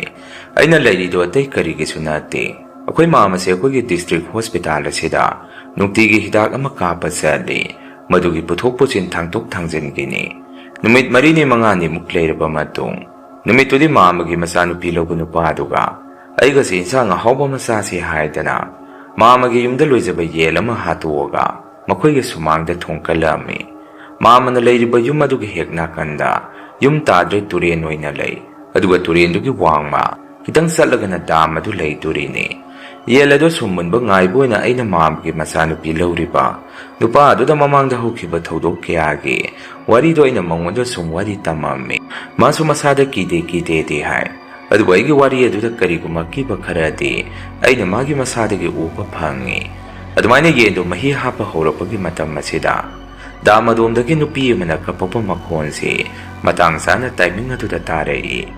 ꯑꯩꯅ ꯂꯩꯔꯤꯗꯣ ꯑꯇꯩ ꯀꯔꯤꯒꯤꯁꯨ ꯅꯠꯇꯦ꯫ ꯑꯩꯈꯣꯏ ꯃꯥꯃꯁꯦ ꯑꯩꯈꯣꯏꯒꯤ district hospital ꯑꯁꯤꯗ ꯅꯨꯡꯇꯤꯒꯤ ꯍꯤꯗꯥꯛ ꯑꯃ ꯀꯥꯞꯄ ꯆꯠꯂꯤ꯫ ꯃꯗꯨꯒꯤ ꯄꯨꯊꯣꯛ ꯄꯨꯁꯤꯟ ꯊꯥꯡꯗꯣꯛ ꯊꯥꯡꯖꯤꯟꯒꯤꯅꯤ꯫ ꯅꯨꯃꯤꯠ ꯃꯔꯤꯅꯤ ꯃꯉꯥꯅꯤꯃꯨꯛ ꯂꯩꯔꯕ ꯃꯇꯨꯡ, ꯅꯨꯃꯤꯠꯇꯨꯗꯤ ꯃꯥꯃꯒꯤ ꯃꯆꯥꯅꯨꯄꯤ ꯂꯧꯕ ꯅꯨꯄꯥꯗꯨꯒ ꯑꯩꯒꯁꯦ ꯏꯟꯁꯥꯡ ꯑꯍꯥꯎꯕ ꯑꯃ ꯆꯥꯁꯤ ꯍꯥꯏꯗꯅ ꯃꯥꯃꯒꯤ ꯌꯨꯝꯗ ꯂꯣꯏꯖꯕ ꯌꯦꯟ ꯑꯃ ꯍꯥꯠꯇꯣꯛꯑꯒ ꯃꯈꯣꯏꯒꯤ ꯁꯨꯃꯥꯡꯗ ꯊꯣꯡꯀꯠꯂꯝꯃꯤ꯫ ꯃꯥꯃꯅ ꯂꯩꯔꯤꯕ ꯌꯨꯝ ꯑꯗꯨꯒꯤ ꯍꯦꯛ ꯅꯥꯀꯟꯗ ꯌꯨꯝ ꯇꯥꯗ꯭ꯔꯦ, ꯇꯨꯔꯦꯟ ꯑꯣꯏꯅ ꯂꯩ꯫ ꯑꯗꯨꯒ ꯇꯨꯔꯦꯟꯗꯨꯒꯤ ꯋꯥꯡꯃ ꯈꯤꯇꯪ ꯆꯠꯂꯒꯅ ꯗꯥꯝ ꯑꯗꯨ ꯂꯩꯗꯣꯔꯤꯅꯤ꯫ ꯌꯦꯟ ꯑꯗꯨ ꯁꯨꯝ ꯃꯨꯟꯕ ꯉꯥꯏꯕ ꯑꯣꯏꯅ ꯑꯩꯅ ꯃꯥꯃꯒꯤ ꯃꯆꯥꯅꯨꯄꯤ ꯂꯧꯔꯤꯕ ꯅꯨꯄꯥ ꯑꯗꯨꯗ ꯃꯃꯥꯡꯗ ꯍꯧꯈꯤꯕ ꯊꯧꯗꯣꯛ ꯀꯌꯥꯒꯤ ꯋꯥꯔꯤꯗꯣ ꯑꯩꯅ ꯃꯉꯣꯟꯗ ꯁꯨꯝ ꯋꯥꯔꯤ ꯇꯝꯃꯝꯃꯤ꯫ ꯃꯥꯁꯨ ꯃꯁꯥꯗ ꯀꯤꯗꯦ ꯀꯤꯗꯦꯗꯤ ꯍꯥꯏ, ꯑꯗꯨꯕꯨ ꯑꯩꯒꯤ ꯋꯥꯔꯤ ꯑꯗꯨꯗ ꯀꯔꯤꯒꯨꯝꯕ ꯑꯀꯤꯕ ꯈꯔꯗꯤ ꯑꯩꯅ ꯃꯥꯒꯤ ꯃꯁꯥꯗꯒꯤ ꯎꯕ ꯐꯪꯉꯤ꯫ ꯑꯗꯨꯃꯥꯏꯅ ꯌꯦꯟꯗꯣ ꯃꯍꯤ ꯍꯥꯞꯄ ꯍꯧꯔꯛꯄꯒꯤ ꯃꯇꯝ ꯑꯁꯤꯗ ꯗꯥꯝ ꯑꯗꯣꯝꯗꯒꯤ ꯅꯨꯄꯤ ꯑꯃꯅ ꯀꯞꯄꯛꯄ ꯃꯈꯣꯟꯁꯤ ꯃꯇꯥꯡ ꯆꯥꯅ timing ꯑꯗꯨꯗ ꯇꯥꯔꯛꯏ꯫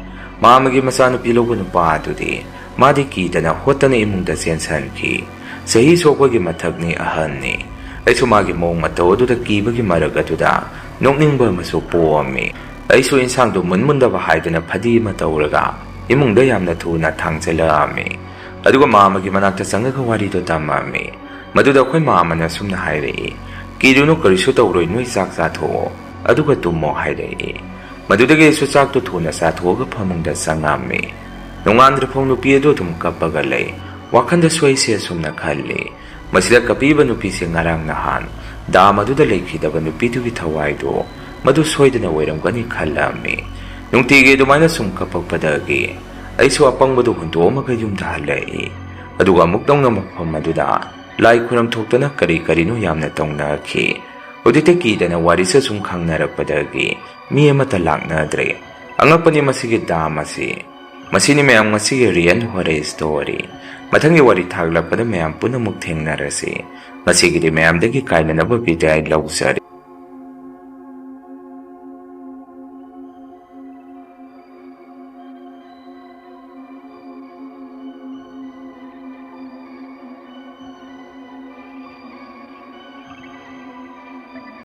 ꯃꯥꯃꯒꯤ ꯃꯆꯥꯅꯨꯄꯤ ꯂꯧꯕ ꯅꯨꯄꯥ ꯑꯗꯨꯗꯤ ꯃꯥꯗꯤ ꯀꯤꯗꯅ ꯍꯣꯠꯇꯅ ꯏꯃꯨꯡꯗ ꯆꯦꯟꯁꯤꯟꯈꯤ꯫ ꯆꯍꯤ ꯁꯣꯛꯄꯒꯤ ꯃꯊꯛꯅꯤ, ꯑꯍꯟꯅꯤ꯫ ꯑꯩꯁꯨ ꯃꯥꯒꯤ ꯃꯑꯣꯡ ꯃꯇꯧ ꯑꯗꯨꯗ ꯀꯤꯕꯒꯤ ꯃꯔꯛ ꯑꯗꯨꯗ ꯅꯣꯛꯅꯤꯡꯕ ꯑꯃꯁꯨ ꯄꯣꯛꯑꯝꯃꯤ꯫ ꯑꯩꯁꯨ ꯏꯟꯁꯥꯡꯗꯨ ꯃꯨꯟ ꯃꯨꯟꯗꯕ ꯍꯥꯏꯗꯅ ꯐꯗꯤ ꯑꯃ ꯇꯧꯔꯒ ꯏꯃꯨꯡꯗ ꯌꯥꯝꯅ ꯊꯨꯅ ꯊꯥꯡꯖꯜꯂꯛꯑꯝꯃꯤ꯫ ꯑꯗꯨꯒ ꯃꯥꯃꯒꯤ ꯃꯅꯥꯛꯇ ꯆꯪꯉꯒ ꯋꯥꯔꯤꯗꯣ ꯇꯝꯃꯝꯃꯤ꯫ ꯃꯗꯨꯗ ꯑꯩꯈꯣꯏ ꯃꯥꯃꯅ ꯑꯁꯨꯝꯅ ꯍꯥꯏꯔꯛꯏ, "ꯀꯤꯔꯨꯅꯨ, ꯀꯔꯤꯁꯨ ꯇꯧꯔꯣꯏ, ꯅꯣꯏ ꯆꯥꯛ ꯆꯥꯊꯣꯛꯑꯣ, ꯑꯗꯨꯒ ꯇꯨꯝꯃꯣ" ꯍꯥꯏꯔꯛꯏ꯫ ꯃꯗꯨꯗꯒꯤ ꯑꯩꯁꯨ ꯆꯥꯛꯇꯨ ꯊꯨꯅ ꯆꯥꯊꯣꯛꯑꯒ ꯐꯃꯨꯡꯗ ꯆꯪꯉꯝꯃꯤ꯫ ꯅꯣꯡꯉꯥꯟꯗ꯭ꯔꯐꯥꯎ ꯅꯨꯄꯤ ꯑꯗꯨ ꯑꯗꯨꯝ ꯀꯞꯄꯒ ꯂꯩ꯫ ꯋꯥꯈꯟꯗꯁꯨ ꯑꯩꯁꯦ ꯑꯁꯨꯝꯅ ꯈꯜꯂꯤ, "ꯃꯁꯤꯗ ꯀꯞꯄꯤꯕ ꯅꯨꯄꯤꯁꯦ ꯉꯔꯥꯡ ꯅꯍꯥꯟ ꯗꯥꯝ ꯑꯗꯨꯗ ꯂꯩꯈꯤꯗꯕ ꯅꯨꯄꯤꯗꯨꯒꯤ ꯊꯋꯥꯏꯗꯨ ꯃꯗꯨ ꯁꯣꯏꯗꯅ ꯑꯣꯏꯔꯝꯒꯅꯤ" ꯈꯜꯂꯝꯃꯤ꯫ ꯅꯨꯡꯇꯤꯒꯤ ꯑꯗꯨꯃꯥꯏꯅ ꯁꯨꯝ ꯀꯞꯄꯛꯄꯗꯒꯤ ꯑꯩꯁꯨ ꯑꯄꯪꯕꯗꯨ ꯍꯨꯟꯗꯣꯛꯑꯝꯃꯒ ꯌꯨꯝꯗ ꯍꯜꯂꯛꯏ꯫ ꯑꯗꯨꯒ ꯑꯃꯨꯛ ꯇꯧꯅ ꯃꯐꯝ ꯑꯗꯨꯗ ꯂꯥꯏ ꯈꯨꯔꯝ ꯊꯣꯛꯇꯅ ꯀꯔꯤ ꯀꯔꯤꯅꯣ ꯌꯥꯝꯅ ꯇꯧꯅꯈꯤ꯫ ꯍꯧꯖꯤꯛꯇꯤ ꯀꯤꯗꯅ ꯋꯥꯔꯤꯁꯨ ꯁꯨꯝ ꯈꯪꯅꯔꯛꯄꯗꯒꯤ ꯃꯤ ꯑꯃꯠꯇ ꯂꯥꯛꯅꯗ꯭ꯔꯦ꯫ ꯑꯉꯛꯄꯅꯤ ꯃꯁꯤꯒꯤ ꯗꯥꯝ ꯑꯁꯤ꯫ ꯃꯁꯤꯅꯤ ꯃꯌꯥꯝ ꯉꯁꯤꯒꯤ real horror story꯫ ꯃꯊꯪꯒꯤ ꯋꯥꯔꯤ ꯊꯥꯒꯠꯂꯛꯄꯗ ꯃꯌꯥꯝ ꯄꯨꯝꯅꯃꯛ ꯊꯦꯡꯅꯔꯁꯤ꯫ ꯉꯁꯤꯒꯤꯗꯤ ꯃꯌꯥꯝꯗꯒꯤ ꯀꯥꯏꯅꯅꯕ ꯕꯤꯗꯥꯏ ꯂꯧꯖꯔꯤ꯫